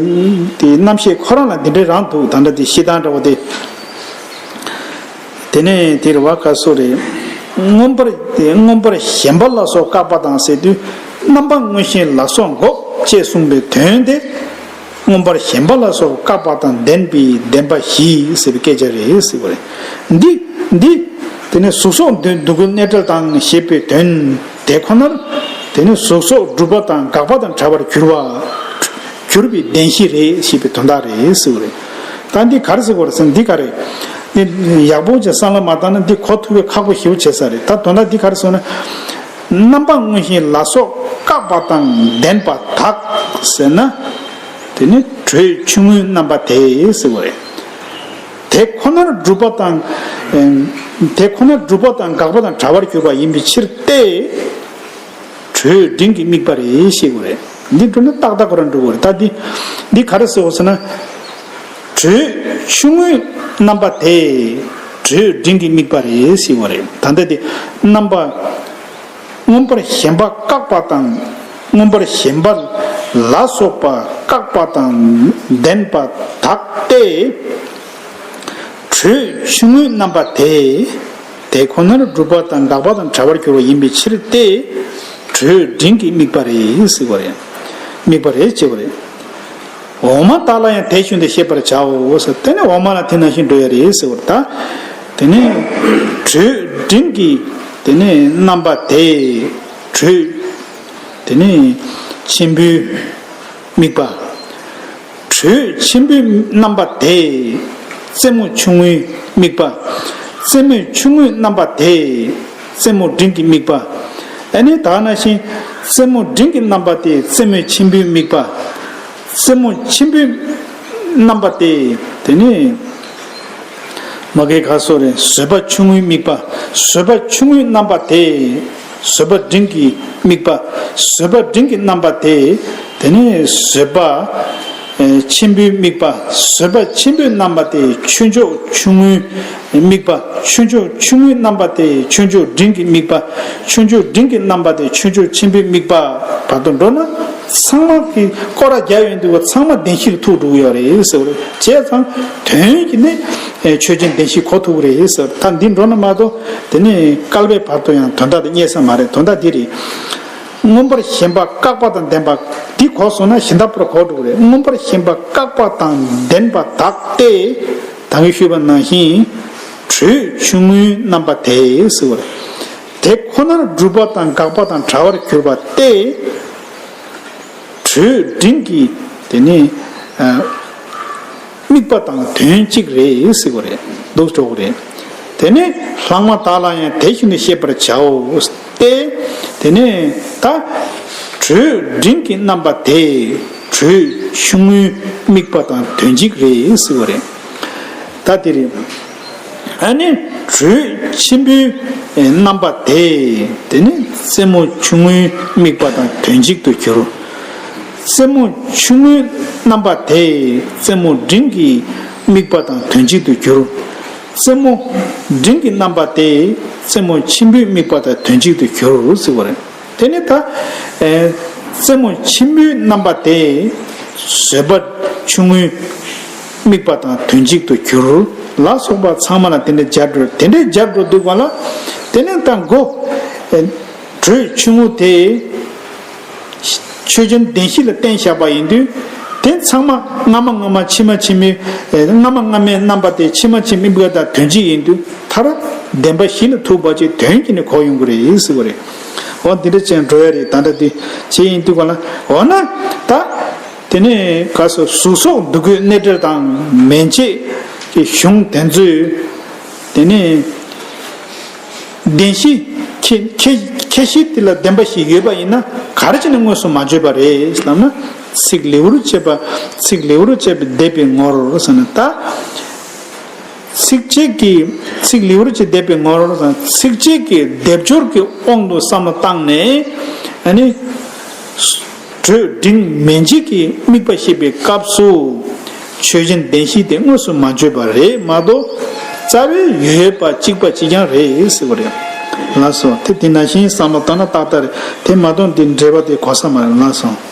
དེ་རྣམ་ཤེས་ཁོ་རང་ལ་འདི་འདྲའི་རང་འདུག་ད་ལྟ་དེ་བཤད་སྟངས་འདྲ་བོ་དེ། དེ་ནས་དེར་བ་ཀ་སོ་རེ། མངོན་པར་མངོན་པར་ཞེན་པ་ལ་སོགས་བཀག་པ་དང་ཟེར་དུས། རྣམ་པ་མངོན་ཞེན་ལ་སོགས་འགོག་ཅེས་གསུངས་པའི་དོན་དེ། མངོན་པར་ཞེན་པ་ལ་སོགས་བཀག་པ་དང་ལྡན་པའི་བདེན་པ་བཞི་ཟེར་བའི་སྐད་ཆ་རེད་ཟེར་བ་རེད། འདི་འདི་དེ་ནས་གཟུགས་སོགས་འདུ་འདུ་འགོད་གནས་བྲལ་དང་ཞེས་པའི་དོན་དེ་ཁོ་ནར། དེ་ནས་གཟུགས་སོགས་སྒྲུབ་པ་དང་དགག་པ་དང་བྲལ་བར་གྱུར་པ། གྱུར་པའི་བདེན་བཞི་རེད་ཞེས་པའི་དོན་དག་རེད་ཟེར་བ་རེད། ད་འདི་ག་རེ་ཟེར་བ་རེད་ཟེར་ན། འདི་ག་རེད། འདི་ཡག་པོ་བྱས་བསམ་བློ་མ་བཏང་ན་འདི་གོ་ཐུབ་པའི་ཁག་པོ་ཞེ་པོ་བྱེད་ས་རེད། ད་དོན་དག་འདི་ག་རེ་ཟེར་ན། རྣམ་པ་མངོན་ཞེན་ལ་སོགས་བཀག་པ་དང་ལྡན་པ་དག་ཟེར་ན། དེ་ནི་དྲོད་ཆུང་ངུའི་རྣམ་པ་དེ་ཟེར་བ་རེད། དེ་ཁོ་ནར་སྒྲུབ་པ་དང་། དེ་ཁོ་ནར་སྒྲུབ་པ་དང་དགག་པ་དང་བྲལ་བར་གྱུར་པ་ཡིན་པའི་ཕྱིར་ཏེ། དྲོད་འབྲིང་གི་དམིགས་པ་རེད་ཞེས་དགོས་རེད། འདི་འགྲོ་ན་ཏག་ཏག་ཁོ་རང་འགྲོ་དགོས་རེད། ད་འདི་འདི་ག་རེ་ཟེར་བ་ཟེར་ན། དྲོད་ཆུང་ངུའི་རྣམ་པ་དེ་དྲོད་འབྲིང་གི་དམིགས་པ་རེད་ཞེས་དགོས་རེད། ད་ལྟ་དེ་རྣམ་པ། མངོན་པར་ཞེན་པ་བཀག་པ་དང་། མངོན་པར་ཞེན་པ་ལ་སོགས་པ་བཀག་པ་དང་ལྡན་པ་དག་སྟེ། དྲོད་ཆུང་ངུའི་རྣམ་པ་དེ། དེ་ཁོ་ནར་སྒྲུབ་པ་དང་དགག་པ་དང་བྲལ་བར་གྱུར་པ་ཡིན་པའི་ཕྱིར་ཏེ། དྲོད་འབྲིང་གི་དམིགས་པ་རེད་ཟེར་བ་རེད། དམིགས་པ་རེད་ཅེས་པ་རེད། འོག་མ་དག་ལ་ཡང་དེ་བཞིན་དུ་ཤེས་པར་བྱའོ་ཟེར། དེ་ནས་འོག་མ་ལ་དེ་ནང་བཞིན་འགྲོ་ཡ་རེད་ཟེར་བ་རེད། ད་དེ་ནས་དྲོད་འབྲིང་གི་དེ་ནས་རྣམ་པ་དེ། དྲོད་དེ་ནས་ཆེན་པོའི་དམིགས་པ། དྲོད་ཆེན་པོའི་རྣམ་པ་དེ། རྩེ་མོ་ཆུང་ངུའི་དམིགས་པ། རྩེ་མོ་ཆུང་ངུའི་རྣམ་པ་དེ། རྩེ་མོ་འབྲིང་གི་དམིགས་པ། ཨ་ནི་ད་ནང་བཞིན་རྩེ་མོ་འབྲིང་གི་རྣམ་པ་དེ་རྩེ་མོ་ཆེན་པོའི་དམིགས་པ། རྩེ་མོ་ཆེན་པོའི་རྣམ་པ་དེ། དེ་ནི་མ་གའི་ག་སོགས་རེད། བཟོད་པ་ཆུང་ངུའི་དམིགས་པ། བཟོད་པ་ཆུང་ངུའི་རྣམ་པ་དེ། བཟོད་པ་འབྲིང་གི་དམིགས་པ། བཟོད་པ་འབྲིང་གི་རྣམ་པ་དེ། དེ་ནི་བཟོད་པ་ཆེན་པོའི་དམིགས་པ། བཟོད་པ་ཆེན་པོའི་རྣམ་པ་དེ་ཆོས་མཆོག་ཆུང་ངུའི་དམིགས་པ། ཆོས་མཆོག་ཆུང་ངུའི་རྣམ་པ་དེ་ཆོས་མཆོག་འབྲིང་གི་དམིགས་པ། ཆོས་མཆོག་འབྲིང་གི་རྣམ་པ་དེ་ཆོས་མཆོག་ཆེན་པོའི་དམིགས་པ། བར་དུ་འགྲོ་ན་ཚང་མ་གི་སྐོར་ར་རྒྱག་ཡོང་དུས་ཚང་མ་བདེན་བཞི་ལ་ཐུག་འགྲོ་གི་ཡོད་རེད་ཟེར་བ་རེད། བྱས་ཙང་དོན་གྱི་ནི་ཆོས་ཅན་བདེན་བཞི་གོ་ཐུབ་ཀྱི་རེད་ཟེར། ད་འདི་འགྲོ་ན་མ་གཏོགས་དེ་ནི་བསྐལ་པའི་བར་དུ་ཡང་དོན་དག་དེ་རྙེད་ས་མ་རེད། དོན་དག་འདི་རེད། མངོན་པར་ཞེན་པ་བཀག་པ་དང་ལྡན་པ། འདི་གོ་སོང་ན་གཞན་དག་པོར་གོ་འགྲོ་གི་རེད། མངོན་པར་ཞེན་པ་བཀག་པ་དང་ལྡན་པ་དག་སྟེ། ད་གིན་ཞུས་པ་ནང་བཞིན་དྲོད་ཆུང་ངུའི་རྣམ་པ་དེ་ཟེར་བ་རེད། དེ་ཁོ་ནར་སྒྲུབ་པ་དང་དགག་པ་དང་བྲལ་བར་གྱུར་པ་སྟེ། དྲོད་འབྲིང་གི་དེ་ནི་དམིགས་པ་དང་དོན་གཅིག་རེད་ཟེར་བ་རེད། འདུག་འགྲོ་གི་རེད། དེ་ནས་ལྷག་མ་དག་ལ་ཡང་དེ་བཞིན་དུ་ཤེས་པར་བྱའོ་སྟེ། དེ་ནས་ད་དྲོད་འབྲིང་གི་རྣམ་པ་དེ་དྲོད་ཆུང་ངུའི་དམིགས་པ་དང་དོན་གཅིག་རེད་ཟེར་བ་རེད། ད་དེ་རེད། ཨ་ནི་དྲོད་ཆེན་པོའི་རྣམ་པ་དེ། དེ་ནི་རྩེ་མོ་ཆུང་ངུའི་དམིགས་པ་དང་དོན་གཅིག་ཏུ་གྱུར། རྩེ་མོ་ཆུང་ངུའི་རྣམ་པ་དེ་རྩེ་མོ་འབྲིང་གི་དམིགས་པ་དང་དོན་གཅིག་ཏུ་གྱུར། རྩེ་མོ་འབྲིང་གི་རྣམ་པ་དེ་རྩེ་མོ་ཆེན་པོའི་དམིགས་པ་དང་དོན་གཅིག་ཏུ་གྱུར་ཟེར་བ་རེད། དེ་ནི་ད་ཨེ་རྩེ་མོ་ཆེན་པོའི་རྣམ་པ་དེ་བཟོད་པ་ཆུང་ངུའི་དམིགས་པ་དང་དོན་གཅིག་ཏུ་གྱུར་ལ་སོགས་པ་ཚང་མ་ལ་དེ་འདྲ་སྦྱར་འགྲོ། དེ་འདྲ་སྦྱར་འགྲོ་དུས་ག་ལ་དེ་ནི་ད་མགོ་ཨེ་དྲོད་ཆུང་ངུ་དེ། ཆོས་ཅན་བདེན་བཞི་ལ་བརྟེན་བཞག་པ་ཡིན་དུས། དེ་ཚང་མ་སྔ་མ་སྔ་མ་ཕྱི་མ་ཕྱི་མའི། སྔ་མ་སྔ་མའི་རྣམ་པ་དེ་ཕྱི་མ་ཕྱི་མའི་དམིགས་པ་དང་དོན་གཅིག་ཡིན་དུས། མཐར་བདེན་པ་བཞི་ལ་ཐུག་པ་ཅིག་དོན་གྱིས་ནི་གོ་ཡོང་གི་རེད་ཟེར་བ་རེད། འོ་འདི་འདྲ་བྱས་འགྲོ་ཡ་རེད། ད་ལྟ་འདི་བྱས་ཡིན་དུས་ག་ལ་འོ་ན་ད། དེ་ནས་ག་སོ་གཟུགས་སོགས་འདུ་འགོད་གནས་བྲལ་དང་མན་ཆད་ཀྱི་གཞུང་དེ་ཚོས། དེ་ནས་བདེན་བཞི་ཁྱད་ཁྱད་ཁྱད་གཞི་དེ་ལ་བདེན་པ་ཞིག་ཡོད་པ་ཡིན་ན་ག་རེ་བྱས་ནས་དངོས་སུ་མ་བརྗོད་པ་རེད་ལབ་ན། ཚིག་ལེའུར་བྱས་པ། ཚིག་ལེའུར་བྱས་པའི་སྡེ་པའི་ངོར་ཟེར་ན་ད། ཚིགས་བཅད་ཀྱི། ཚིག་ལེའུར་བྱས་སྡེ་པའི་ངོར་ཟེར་ན་ཚིགས་བཅད་ཀྱི་སྡེབ་སྦྱོར་གྱི་དབང་དུ་བསམ་བློ་བཏང་ནས། ཨ་ནི། དྲོད་འབྲིང་མན་ཆད་ཀྱི་དམིགས་པ་བཤད་པའི་སྐབས་སུ། ཆོས་ཅན་བདེན་བཞི་དེ་དངོས་སུ་མ་བརྗོད་པ་རེད་མ་གཏོགས། རྩ་བའི་ཡོད་པ་གཅིག་པ་གཅིག་རྐྱང་རེད་ཟེར་བ་རེད། ལགས་སོ། དེ་དེ་ནང་བཞིན་བསམ་བློ་བཏང་ན་ཏག་ཏག་རེད། དེ་མ་གཏོགས་འདི་འགྲེལ་པ་དེ་གོ་ས་མ་རེད། ལགས་སོ།